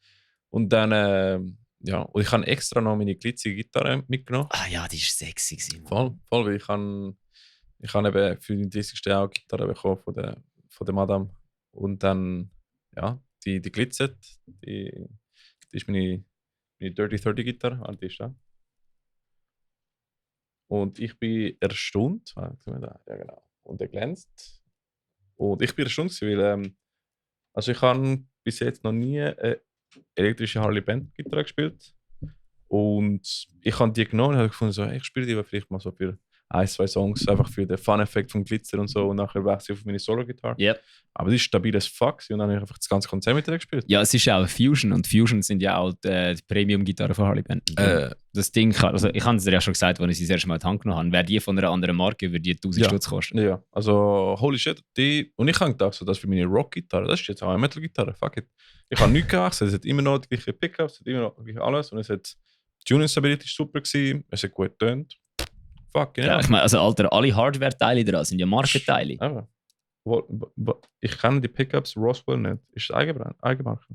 Und dann, ja, und ich habe extra noch meine glitzige Gitarre mitgenommen. Ah ja, die ist sexy gewesen. Voll, weil ich habe eben für den 30. auch Gitarre bekommen von der Madame. Und dann, ja, die glitzert, die ist meine Dirty 30 Gitarre, die ist da. Und ich bin erstaunt, ja genau, und er glänzt. Und ich bin erstaunt, weil also ich habe bis jetzt noch nie eine elektrische Harley Band Gitarre gespielt. Und ich habe die genommen und habe gefunden, so, ich spiele die vielleicht mal so für 1-2 Songs, einfach für den Fun-Effekt vom Glitzer und so. Und nachher wechsle ich auf meine Solo-Gitarre. Yep. Aber die ist stabil as fuck und dann habe ich einfach das ganze Konzert mit der gespielt. Ja, es ist ja auch eine Fusion und Fusion sind ja auch die Premium-Gitarre von Harley Benton. Das Ding kann, also ich habe es dir ja schon gesagt, als ich sie das erste Mal in die Hand genommen habe, wäre die von einer anderen Marke, würde die 1000 Stutz kosten. Ja, also holy shit, und ich habe gedacht, so, das für meine Rock-Gitarre, das ist jetzt auch eine Metal-Gitarre, fuck it. Ich habe nichts gewechselt, es hat immer noch die gleichen Pickups, es hat immer noch gleich alles und es hat Tuning Stability ist super gewesen, es hat gut getönt. Fuck, genau. Ja, ich meine, also Alter, alle Hardware-Teile dran sind ja Markenteile. Ich kenne die Pickups Roswell nicht. Ist das Eigenmarke?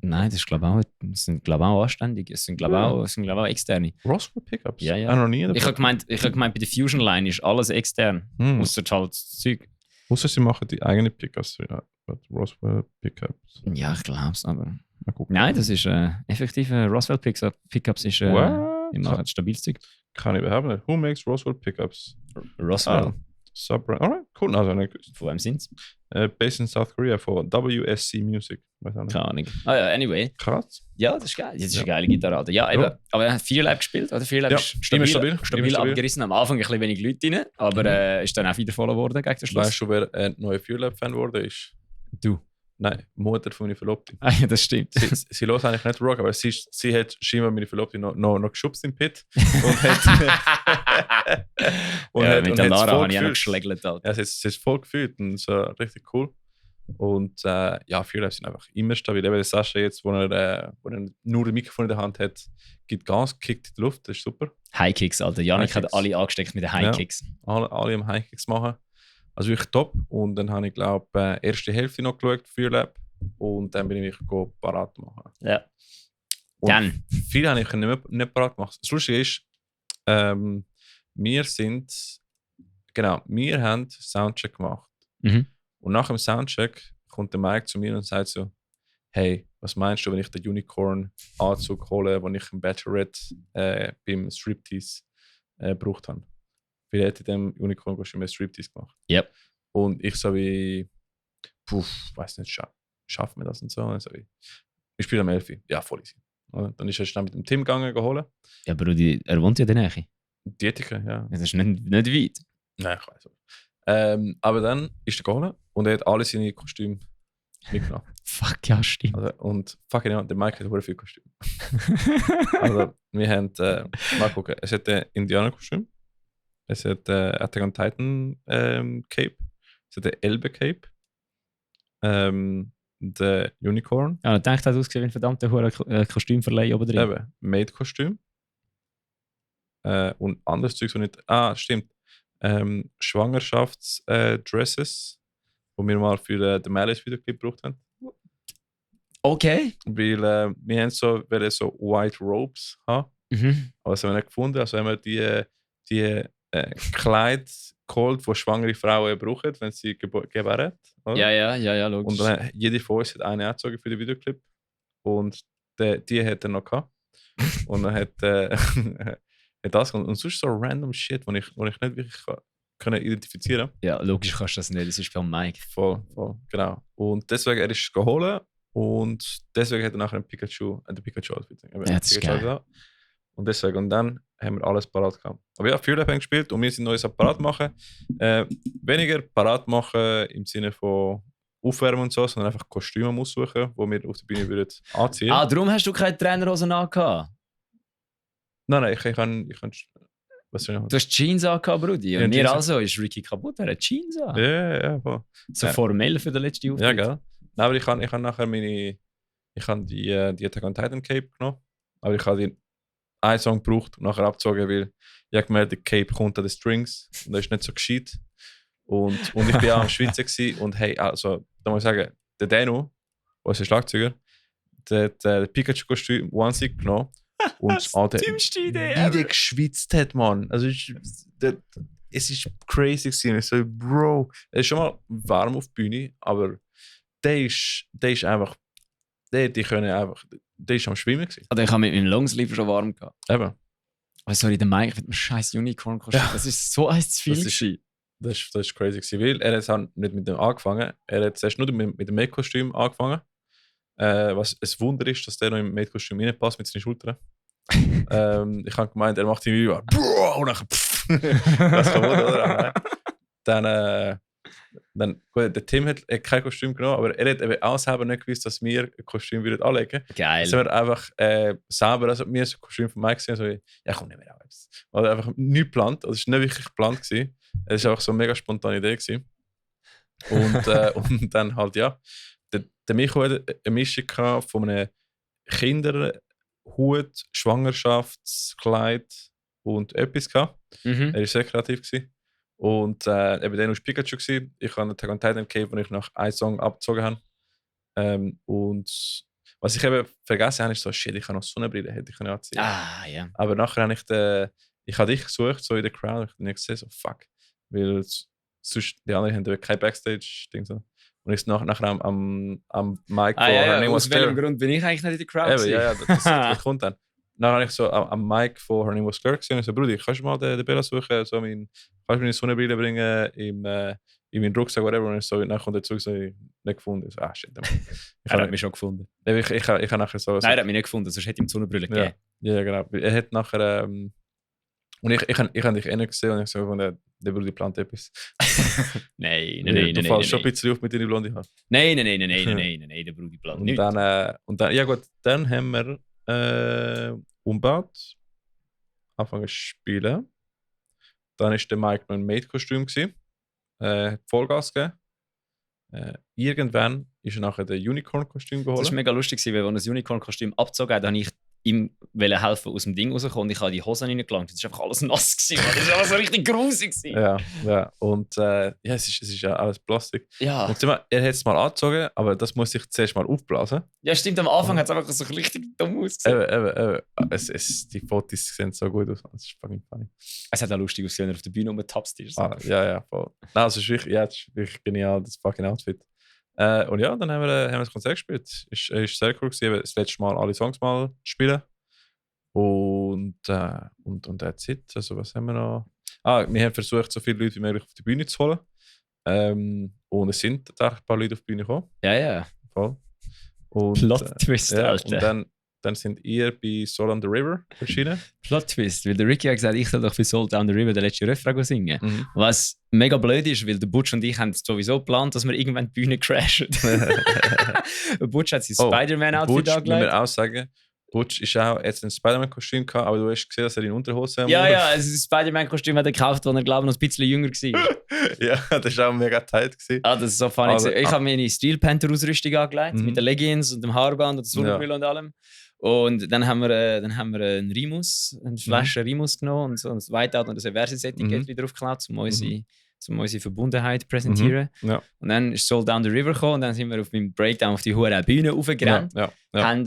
Nein, das ist glaube ich auch anständig. Es sind glaube auch externe. Roswell Pickups? Ja. Ich habe noch nie. Ich habe gemeint, bei der Fusion Line ist alles extern. Außer halt das Zeug. Ausser sie machen die eigenen Pickups. Ja, Roswell Pickups. Ja, ich glaube es, aber... Nein, das ist effektiv Roswell Pickups ist die machen stabiles Zeug. Kann ich überhaupt nicht. Who makes Roswell Pickups? Roswell. Alright, cool. Also nicht gewusst. Von wem sind sie? Based in South Korea von WSC Music. Keine Ahnung. Ah ja, anyway. Krass. Ja, das ist geil. Das ist eine geile Gitarre, Alter. Ja, eben. Aber er hat Fearlab gespielt, oder? Fearlab ist stabil abgerissen. Am Anfang ein bisschen wenig Leute rein, aber ist dann auch wieder voll geworden gegen den Schluss. Weißt du, wer ein neuer Fearlab-Fan geworden ist? Du. Nein, Mutter von meiner Verlobten. Ah ja, das stimmt. Sie hört eigentlich nicht Rock, aber sie hat scheinbar meine Verlobte noch geschubst im Pit. Und hat... mit der Lara habe ich auch noch geschlägelt. Ja, sie ist voll gefühlt und so richtig cool. Und ja, Fearlab sind einfach immer stabil. Eben der Sascha jetzt, wo er nur ein Mikrofon in der Hand hat, gibt Gas, kickt in die Luft, das ist super. High-Kicks, Alter. Janik hat alle angesteckt mit den High-Kicks. Ja, alle am High-Kicks machen. Also wirklich top. Und dann habe ich, glaube ich, erste Hälfte noch geschaut für Lab. Und dann bin ich parat machen. Ja. Und dann. Viele habe ich nicht parat gemacht. Das Lustige ist, wir haben Soundcheck gemacht. Und nach dem Soundcheck kommt der Mike zu mir und sagt so: Hey, was meinst du, wenn ich den Unicorn-Anzug hole, den ich im Bachelorette beim Striptease gebraucht habe? Weil er hat in dem Unicorn-Kostüm einen Striptease gemacht. Yep. Und ich so wie, weiß nicht, schaffen wir das und so. Und so wie, wir spielen am 11. Ja, voll easy. Und dann ist er schnell mit dem Tim gegangen, geholt. Ja, aber er wohnt ja in der Nähe. Dietiker, ja. Das ist nicht weit. Nein, ich weiß nicht. Aber dann ist er geholt und er hat alle seine Kostüme mitgenommen. Fuck, ja, stimmt. Also, und fuck ja, der Mike hat sehr viel Kostüm. Also, wir haben, mal gucken, es hat ein Indianer-Kostüm. Es hat Attack on Titan Cape. Es hat ein Elbe Cape. Der Unicorn. Ja, ich denke, das hat ausgesehen wie ein verdammter Kostümverleih oben drin. Eben, Maid-Kostüm. Und anderes Zeug, so nicht. Ah, stimmt. Schwangerschaftsdresses, die wir mal für den Malice-Videoclip gebraucht haben. Okay. Weil wir haben so White Robes haben. Aber das haben wir nicht gefunden. Also haben wir die Kleid geholt, die schwangere Frauen brauchen, wenn sie gebären. Ja, logisch. Und dann jede von uns hat eine angezogen für den Videoclip. Und die hat er noch gehabt. Und dann hat das und sonst so random Shit, wo ich nicht wirklich können identifizieren kann. Ja, logisch kannst du das nicht, das ist beim Mike. Voll, genau. Und deswegen, er ist geholt und deswegen hat er nachher einen Pikachu-Outfit. Ja, das ist geil. Und deswegen, und dann haben wir alles parat gehabt. Aber ja, Fearlab haben gespielt und wir sind neues parat machen. Weniger parat machen im Sinne von aufwärmen und so, sondern einfach Kostüme aussuchen, die wir auf der Bühne würden anziehen. Darum hast du keine Trainerhosen angehabt? Nein, ich kann was soll ich Du hast Jeans angehabt, Brudi. Ja, Und mir Jeans. also ist Ricky kaputt, er hat Jeans an. Ja, voll. So Ja. formell für den letzten Auftritt. Ja, gell? Nein, aber ich kann nachher die Attack on Titan Cape genommen, aber ich habe einen Song gebraucht und nachher abgezogen, weil ich habe gemerkt, der Cape kommt an den Strings und das ist nicht so gescheit. Und ich bin auch am Schweizer gewesen und hey, also, da muss ich sagen, der Dano, der ist ein Schlagzeuger, der hat Pikachu-Kostüm Onesie genommen und Alter, dümmste Idee wie der geschwitzt hat, Mann. Also, es ist crazy gewesen. Ich so, Bro, es ist schon mal warm auf der Bühne, aber der ist einfach, der ist am Schwimmen gewesen. Also ich habe mit meinem Longsleeve schon warm gehabt. Eben. Oh, sorry, der Mike mit dem scheiß Unicorn-Kostüm. Ja. Das ist so eins zu viel. Das ist- Das ist crazy gewesen, weil er hat halt nicht mit dem angefangen. Er hat zuerst nur mit dem Maid-Kostüm angefangen. Was ein Wunder ist, dass der noch im Maid-Kostüm reinpasst mit seinen Schultern. Ich habe gemeint, er macht irgendwie Bro, und dann das kann Wunder, oder? Dann gut, der Tim hat kein Kostüm genommen, aber er hat eben auch selber nicht gewusst, dass wir ein Kostüm würden anlegen. Geil. Dann haben wir einfach selber, also wir so ein Kostüm von Mike gesehen, so wie, ja komm, nehmen wir auch etwas. Oder einfach nicht geplant, also es war nicht wirklich geplant gewesen. Es war einfach so eine mega spontane Idee gewesen. Und dann halt, ja, der Micho hat eine Mischung gehabt von einem Kinderhut, Schwangerschaftskleid und etwas gehabt. Mhm. Er war sehr kreativ gewesen. Und eben der war Pikachu gewesen. Ich habe einen Attack on Titan Cape, wo ich nach einem Song abgezogen habe. Und was ich eben vergessen habe, ist so, shit, ich habe noch Sonnenbrille, hätte ich können anziehen. Ah, ja. Aber nachher habe ich habe dich gesucht, so in der Crowd, und ich habe nicht gesehen, so fuck. Weil sonst, die anderen haben kein Backstage-Ding so. Und ich nachher am Mic Ah, ja, Her Name aus Was welchem Claire. Grund bin ich eigentlich nicht in der Crowd? Eben, gewesen? ja, das kommt dann. Dann habe ich so am Mic von Her Name Was Claire gesehen und so, Brudi, kannst du mal den Bella suchen, so kannst du meine Sonnenbrille bringen, in meinen Rucksack, whatever. Und so, dann kommt er zurück, so, nicht gefunden. So, shit. Er hat mich schon gefunden. Ich habe nachher so... Nein, er hat mich nicht gefunden, sonst hätte ich ihm die Sonnenbrille gegeben. Ja, genau. Er hat nachher... und ich habe dich nicht gesehen und ich so, der Brudi plant etwas. Nein, Du fällst schon ein bisschen auf mit deinen blonden Haaren. Nein, der Brudi plant Und nicht. dann, ja gut, dann haben wir umgebaut, angefangen zu spielen. Dann war der Mike noch ein Maid-Kostüm gewesen. Vollgas gegeben. Irgendwann ist er nachher der Unicorn-Kostüm geholt. Das war mega lustig, weil als das Unicorn-Kostüm abgezogen hat, habe ich ihm helfen, aus dem Ding rauszukommen und ich habe die Hosen reingelangt. Das war einfach alles nass gewesen, Mann. Das war alles so richtig grusig gewesen. Ja. Und es ist ja alles Plastik. Ja. Und er hat es mal angezogen, aber das muss ich zuerst mal aufblasen. Ja, stimmt, am Anfang hat es einfach so richtig dumm ausgesehen. Eben. Die Fotos sehen so gut aus. Das ist fucking funny. Es hat auch lustig ausgesehen, wenn er auf der Bühne rumgetapst ist. Ja, voll. Nein, also das ist wirklich genial, das fucking Outfit. Und ja, dann haben wir das Konzert gespielt. Es war sehr cool gewesen, das letzte Mal alle Songs mal spielen. Und that's it. Also was haben wir noch? Wir haben versucht, so viele Leute wie möglich auf die Bühne zu holen. Und es sind tatsächlich ein paar Leute auf die Bühne gekommen. Ja. Voll. Und, Plot-Twist, Alter. Und dann sind ihr bei Soul on the River erschienen. Plot-Twist, weil der Ricky hat gesagt, ich soll doch für Soul Down the River den letzten Refrain singen. Mhm. Was mega blöd ist, weil der Butch und ich haben sowieso geplant, dass wir irgendwann die Bühne crashen. Der Butch hat sein Spider-Man-Outfit Butch, müssen angelegt. wir auch sagen, Butch ist auch jetzt ein Spider-Man-Kostüm gehabt, aber du hast gesehen, dass er in Unterhose Ja, also das Spider-Man-Kostüm hat er gekauft, als er, glaube ich, noch ein bisschen jünger war. Ja, das war auch mega tight gewesen. Das ist so funny. Aber- Ich habe meine Steel Panther-Ausrüstung angelegt, Mhm. mit den Leggings und dem Haarband und der Sonnenbrille und allem. Und dann haben wir einen Rimus, eine Flasche Rimus genommen und so ein Whiteout und ein Versus-Etikett wieder aufgeklaut, um unsere Verbundenheit zu präsentieren. Ja. Und dann ist Soul Down the River gekommen und dann sind wir auf meinem Breakdown auf die hohe Bühne raufgerannt. Ja. Haben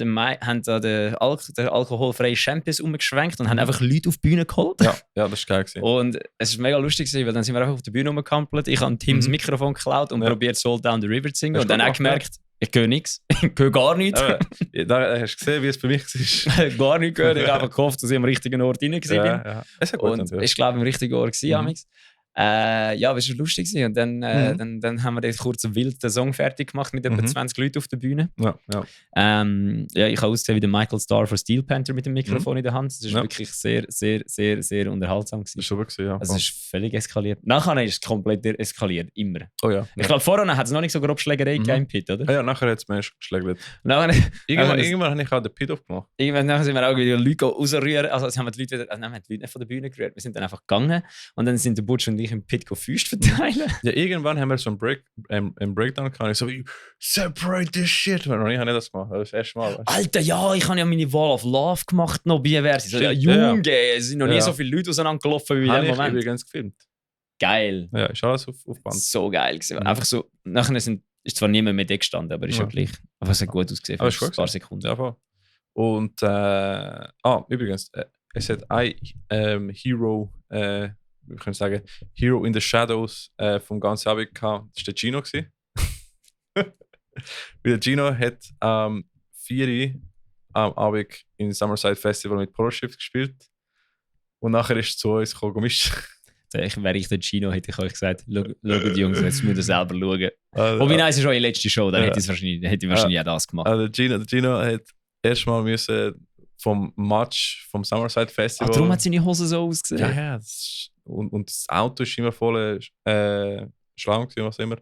da den alkoholfreien Champis umgeschwenkt und haben einfach Leute auf die Bühne geholt. Ja, das war geil gewesen. Und es war mega lustig, weil dann sind wir einfach auf der Bühne rumgekampelt. Ich habe Tims Mikrofon geklaut und probiert Soul Down the River zu singen. Hast Und du dann auch gemacht, gemerkt, ich höre nichts. Ich höre gar nichts. Da hast du gesehen, wie es für mich war. Gar nichts gehört. Ich habe einfach gehofft, dass ich am richtigen Ort rein war. Ja. Es hat gut Und natürlich. ich glaube, im richtigen Ort gewesen, amix. Ja, das war lustig. Und dann haben wir dort kurz einen wilden Song fertig gemacht mit etwa 20 Leuten auf der Bühne. Ja. Ja, ich habe ausgesehen wie der Michael Starr von Steel Panther mit dem Mikrofon in der Hand. Das war wirklich sehr, sehr, sehr, sehr unterhaltsam. Das ist super gewesen, ja. Also es ist völlig eskaliert. Nachher ist es komplett eskaliert, immer. Oh ja. Ich glaube, vorher hat es noch nicht so grob Schlägerei gegeben im Pit, oder? Ja, nachher hat es mehr geschlägt. Irgendwann habe ich auch den Pit aufgemacht. Irgendwann sind wir auch wieder Leute rausrühren. Also haben wir die Leute, wir haben die Leute nicht von der Bühne gerührt. Wir sind dann einfach gegangen und dann sind der Butch und ich im Pit Füße verteilen. Ja, irgendwann haben wir so einen Breakdown gehabt. Ich so, separate this shit. Und ich habe nicht das gemacht, das erste Mal. Weißt? Alter, ja, ich habe ja meine Wall of Love gemacht noch bei Versi. So, ja, Junge, es sind noch nie so viele Leute auseinandergelaufen wie in dem Moment. Ich übrigens gefilmt. Geil. Ja, ist alles auf Band. So geil gewesen. Einfach so, nachher ist zwar niemand mehr da gestanden, aber ist ja gleich. Aber es hat gut ausgesehen für ein paar Sekunden. Ja, voll. Und, übrigens, es hat ein Hero, wir können sagen, Hero in the Shadows vom ganzen Abend gehabt. Das war der Gino. Weil der Gino hat 4 Uhr am Abend im Summerside Festival mit Pro-Shift gespielt. Und nachher ist er zu uns gekommen. Wäre ich der Gino, hätte ich euch gesagt, schaut Jungs, jetzt müsst ihr selber schauen. Wobei, nein, es ist eure letzte Show, dann hätte ich wahrscheinlich auch das gemacht. Der Gino hat erstmal müssen vom Match vom Summerside Festival. Darum hat seine Hose so ausgesehen. Ja. Und das Auto war immer voll Schlange, was immer.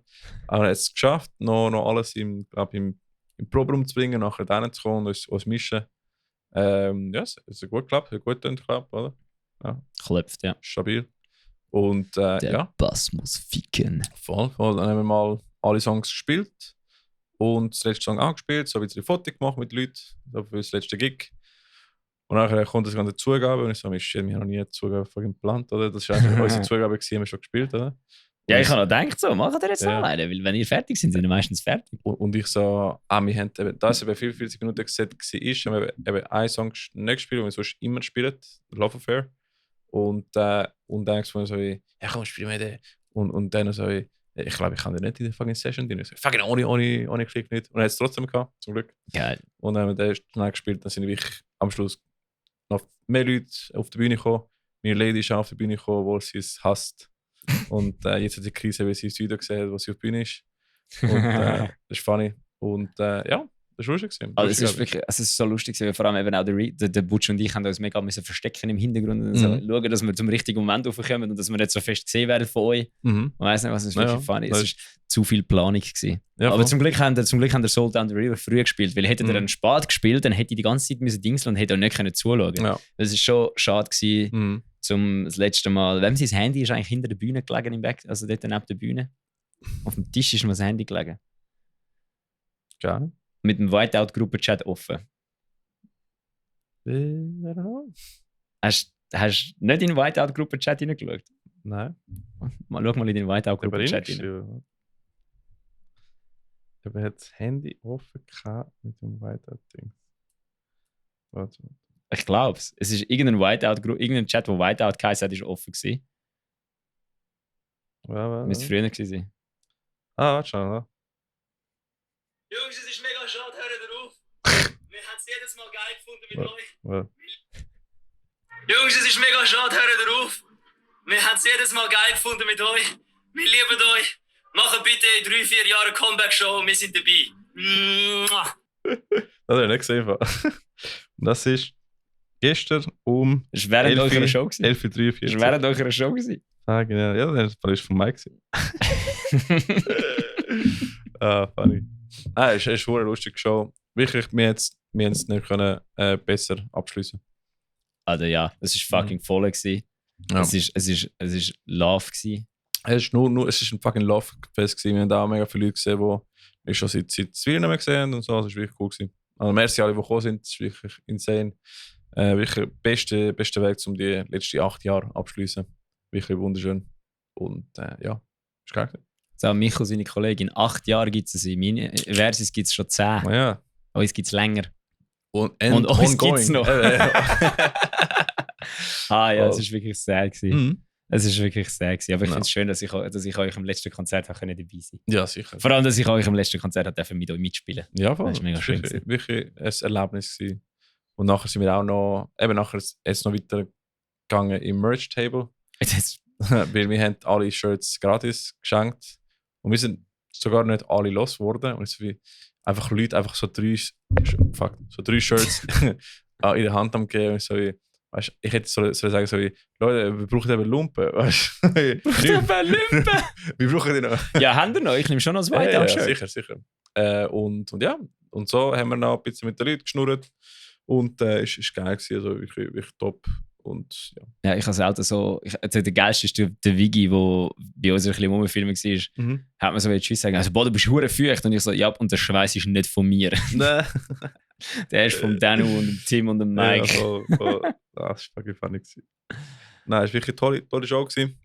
Aber er hat es geschafft, noch alles im Proberaum zu bringen, nachher da zu kommen und uns mischen. Ja, es hat gut geklappt, oder? Ja. Klopft, ja. Stabil. Und der Bass muss ficken. Voll. Dann haben wir mal alle Songs gespielt und das letzte Song angespielt, so ein bisschen Foto gemacht mit Leuten, so für das letzte Gig. Und dann kommt das ganze Zugabe und ich so, wir haben noch nie eine Zugabe geplant, oder? Das war eigentlich unsere Zugabe, die haben wir schon gespielt, oder? Ja, ich habe noch gedacht, so, macht ihr jetzt noch eine, weil wenn ihr fertig seid, sind ihr meistens fertig. Und ich so, wir haben eben, da es eben 44 Minuten gesetzt war, haben wir eben einen Song nicht gespielt, den wir sonst immer spielen, Love Affair. Und dann gesagt so, ja komm, spiel mir den. Und dann so, ich glaube, ich kann den nicht in der fucking Session drin. So, fucking ohne Klick nicht. Und er hat es trotzdem gehabt, zum Glück. Geil. Und dann haben wir den schnell gespielt, dann sind wirklich am Schluss noch mehr Leute auf die Bühne gekommen. Meine Lady ist auf die Bühne gekommen, wo sie es hasst. Und jetzt hat die Krise, weil sie das Video gesehen hat, wo sie auf der Bühne ist. Und das ist funny. Und ja, das war lustig. Also es ist so lustig, weil vor allem eben auch der Butch und ich haben uns mega verstecken im Hintergrund und so schauen, dass wir zum richtigen Moment raufkommen und dass wir nicht so fest gesehen werden von euch. Man weiss nicht, was ist wirklich funny. Es war zu viel Planung gewesen. Ja, aber zum Glück haben der Soul Down the River früh gespielt, weil hätte er einen Spät gespielt, dann hätte ich die ganze Zeit dingseln und hätte auch nicht zuschauen können. Ja. Das war schon schade gewesen, zum das letzte Mal. Wem sein Handy ist eigentlich hinter der Bühne gelegen im Back, also dort neben der Bühne. Auf dem Tisch ist mir das Handy gelegen. Ja. Mit dem Whiteout-Gruppen-Chat offen. Hast du nicht in den Whiteout-Gruppen-Chat hineingeschaut? Nein. Schau mal in den Whiteout-Gruppen-Chat hinein. Aber er hat das Handy offen gehabt mit dem Whiteout-Ding. Warte. Ich glaube es. Es ist irgendein Chat, wo Whiteout geheißen hat, ist offen gewesen. Müsste früher gewesen sein. Warte schon, oder? Jungs, es ist mega schade, hört auf. Wir haben es jedes Mal geil gefunden mit euch. Jungs, es ist mega schade, hört auf. Wir haben es jedes Mal geil gefunden mit euch. Wir lieben euch. Macht bitte in 3-4 Jahren Comeback-Show und wir sind dabei. Das habe ich nicht gesehen. Und das ist gestern um. Das war während eurer Show. 11:43. Das war während eurer Show. Ah, genau. Ja, das war von Mike. Funny. Es ist eine lustige Show. Wirklich, wir haben es nicht können, besser abschließen. Also ja, es war fucking voll. Ja. Es ist Love gewesen. Es ist ein fucking Love-Fest. Wir haben da auch mega viele Leute gesehen, die wir schon seit Zwiebeln nicht mehr gesehen haben. Und so. Das war wirklich cool gewesen. Also merci alle, die gekommen sind. Das ist wirklich insane. Wirklich der beste Weg, um die letzten 8 Jahre abzuschließen. Wirklich wunderschön. Und ja, ist geil. So, Micho, seine Kollegin, 8 Jahre gibt es sie. Meine Versus gibt es schon 10. Ja. Uns gibt es länger. Und uns gibt es noch. Ja, es war wirklich sehr gewesen. Es war wirklich sehr gewesen. Aber ich finde es schön, dass ich euch im letzten Konzert dabei sein konnte. Ja, sicher. Vor allem, dass ich euch im letzten Konzert mit euch mitspielen durfte. Ja, voll. Das war mega schön. Wirklich ein Erlebnis gewesen. Und nachher sind wir auch noch, nachher ist es noch weitergegangen im Merch-Table. weil wir haben alle Shirts gratis geschenkt und wir sind sogar nicht alle losgeworden und es wie einfach Leute einfach so drei Shirts in der Hand haben gegeben und so wie, weißt, ich hätte so sagen so wie, Leute, wir brauchen eben Lumpen, weißt du? Wir brauchen die noch. Ja, haben wir noch? Ich nehme schon noch das Ja, Whiteout-Shirt. sicher. Und ja, und so haben wir noch ein bisschen mit den Leuten geschnurrt und ist geil gewesen, also wirklich top. Und ja. Ja, ich habe selten so. Der geilste ist der Vigi, der bei uns ein bisschen rumfilmen war. Hat mir so Tschüss sagen. Also, boah, du bist hure feucht. Und ich so, ja, und der Schweiß ist nicht von mir. Nein. Der ist von Danu und dem Tim und dem Mike. Ja, voll. Das war wirklich funny. Nein, es war wirklich eine tolle Show gewesen.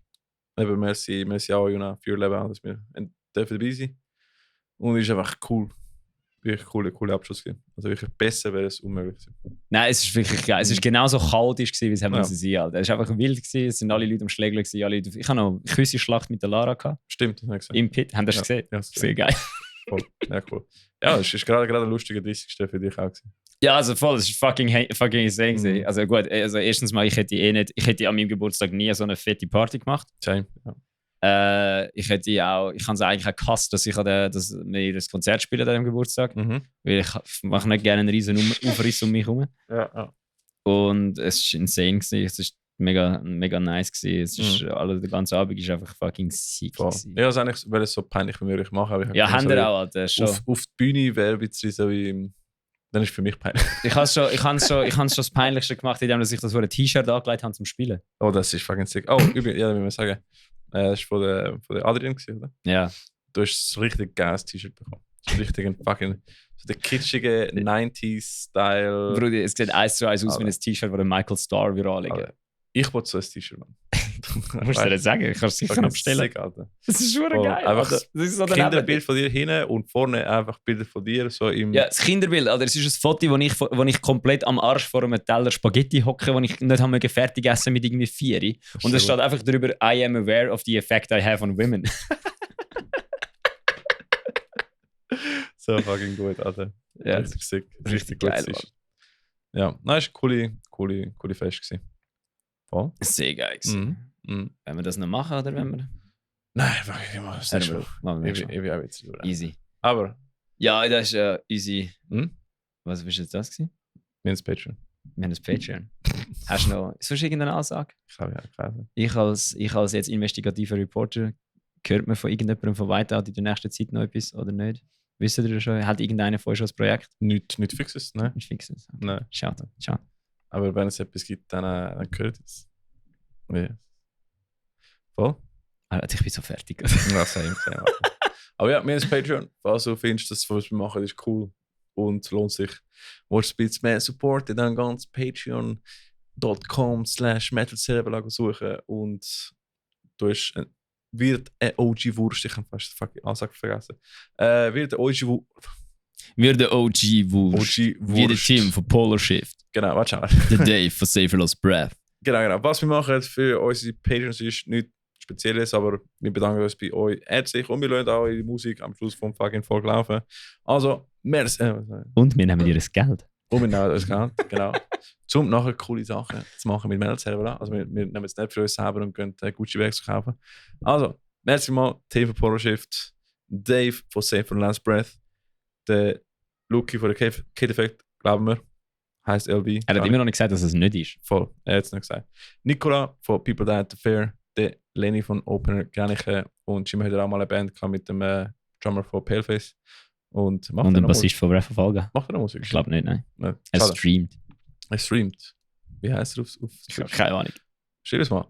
Eben, merci auch, Juna, für Leben, dass wir dabei sind. Und es ist einfach cool. Wirklich coole Abschluss gewesen. Also wirklich besser wäre es unmöglich gewesen. Nein, es ist wirklich geil. Es war genauso chaotisch gewesen, wie es haben müssen sein. Alter. Es war einfach wild gewesen. Es sind alle Leute am Schlägeln gewesen. Ich habe noch eine Küssenschlacht mit der Lara gehabt. Stimmt, das habe ich gesehen. Im Pit. Haben das gesehen? Ja, sehr geil. Voll. Ja, cool. Ja, es ist gerade ein lustiger 30. für dich auch gewesen. Ja, also voll, es war fucking insane gewesen. Also gut, also erstens mal, ich hätte an meinem Geburtstag nie so eine fette Party gemacht. Same, ja. Ich habe es eigentlich auch gehasst, dass wir das Konzert spielen an diesem Geburtstag. Weil ich mache nicht gerne einen riesen Aufriss um mich herum. Ja. Und es war insane gewesen. Es war mega nice gewesen. Es ist, der ganze Abend ist einfach fucking sick gewesen. Ja, also eigentlich wäre es so peinlich wie möglich machen. Aber ja, haben wir auch, Alter. Schon. Auf die Bühne wäre ein bisschen so wie... Dann ist es für mich peinlich. Ich habe schon das Peinlichste gemacht, indem ich das so ein T-Shirt angelegt habe zum Spielen. Oh, das ist fucking sick. Oh, übrigens, ja, wie wir sagen. Das war von der Adrian, oder? Ja. Du hast ein richtig geiles T-Shirt bekommen. So richtig ein fucking... So der kitschige 90s-Style. Bruder, es sieht 1:1 aus wie ein T-Shirt, das der Michael Starr anlegen. Ich wollte so ein T-Shirt machen. Musst du dir sagen, ich kann es sicher abstellen. Sick, Alter. Das ist schon geil. Einfach das ist so Kinderbild von dir hinten und vorne einfach Bilder von dir. So im ja, das Kinderbild, Alter, es ist ein Foto, wo ich komplett am Arsch vor einem Teller Spaghetti hocke, wo ich nicht habe fertig essen mit irgendwie 4. Und es steht einfach drüber, I am aware of the effect I have on women. So fucking gut, Alter. Ja, richtig sick. Richtig geil. Ja, nein, es war eine coole Fest gewesen. Voll. Sehr geil gewesen. Wenn wir das noch machen, oder wenn wir... Nein, ich mache es nicht schon. Ich will auch jetzt drüber. Easy. Aber... Ja, das ist easy. Was war jetzt das gewesen? Wir haben das Patreon. Wir haben das Patreon. Hast du noch sonst irgendeine Ansage? Ich habe ja keine. Ich als jetzt investigativer Reporter, hört man von irgendjemandem von Whiteout in der nächsten Zeit noch etwas oder nicht? Wisst ihr schon? Hat irgendeiner von euch schon das Projekt? Nicht Fixes, ne? Nicht Fixes. Okay. Nein. Schade. Aber wenn es etwas gibt, dann hört es. Ja. Voll? Alter, ich bin so fertig. Ja, same. Aber ja, wir haben das Patreon. Falls du findest, dass was wir machen, ist cool und lohnt sich. Willst du ein bisschen mehr supporten, dann ganz patreon.com/metalcerebral suchen und du hast wird eine OG-Wurst, ich habe fast die Ansage vergessen, wird eine OG-Wurst. Wir der OG-Wurst. Wie der Tim von Polar Shift. Genau, warte schon. Der Dave von Safer Lost Breath. Genau. Was wir machen für unsere Patreons ist nichts Spezielles, aber wir bedanken uns bei euch herzlich und wir lassen auch eure Musik am Schluss vom fucking Folge laufen. Also, merci. Und wir nehmen ihr das Geld. Und wir nehmen das Geld, genau. Um nachher coole Sachen zu machen mit Metal-Server. Also wir nehmen es nicht für uns selber und gehen Gucci-Bags zu kaufen. Also, merci mal, Tim von Polar Shift, Dave von Safe and Last Breath, der Luki von der Kid Effect, glauben wir, heisst LB. Er hat immer noch nicht gesagt, dass es nicht ist. Voll, er hat es nicht gesagt. Nicola von People Die at the Fair, der Lenny von Opener Graniche und Jimmy hat auch mal eine Band mit dem Drummer von Paleface. Und der Bassist von Breath of Olga. Macht er noch Musik? Ich glaube nicht, nein. Er streamt. Wie heißt er auf Ich habe keine Ahnung. Schreib es mal.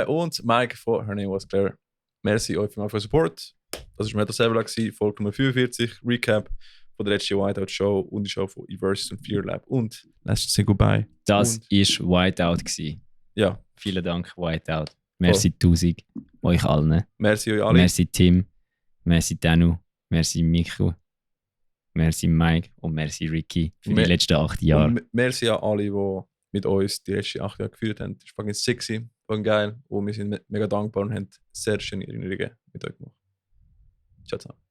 Und Mike von Her Name Was Claire. Merci euch für den Support. Das war Metal Server, Folge Nummer 45, Recap von der letzten Whiteout Show und die Show von Eversus und Fear Lab. Und let's say goodbye. Das war Whiteout gewesen. Ja. Vielen Dank, Whiteout. Merci 1000 euch allen. Merci euch alle. Merci Tim. Merci Danu. Merci Michu. Merci Mike und merci Ricky für die letzten 8 Jahre. Und merci an alle, die mit uns die letzten 8 Jahre geführt haben. Das war fucking sexy, fucking geil und wir sind mega dankbar und haben sehr schöne Erinnerungen mit euch gemacht. Ciao zusammen.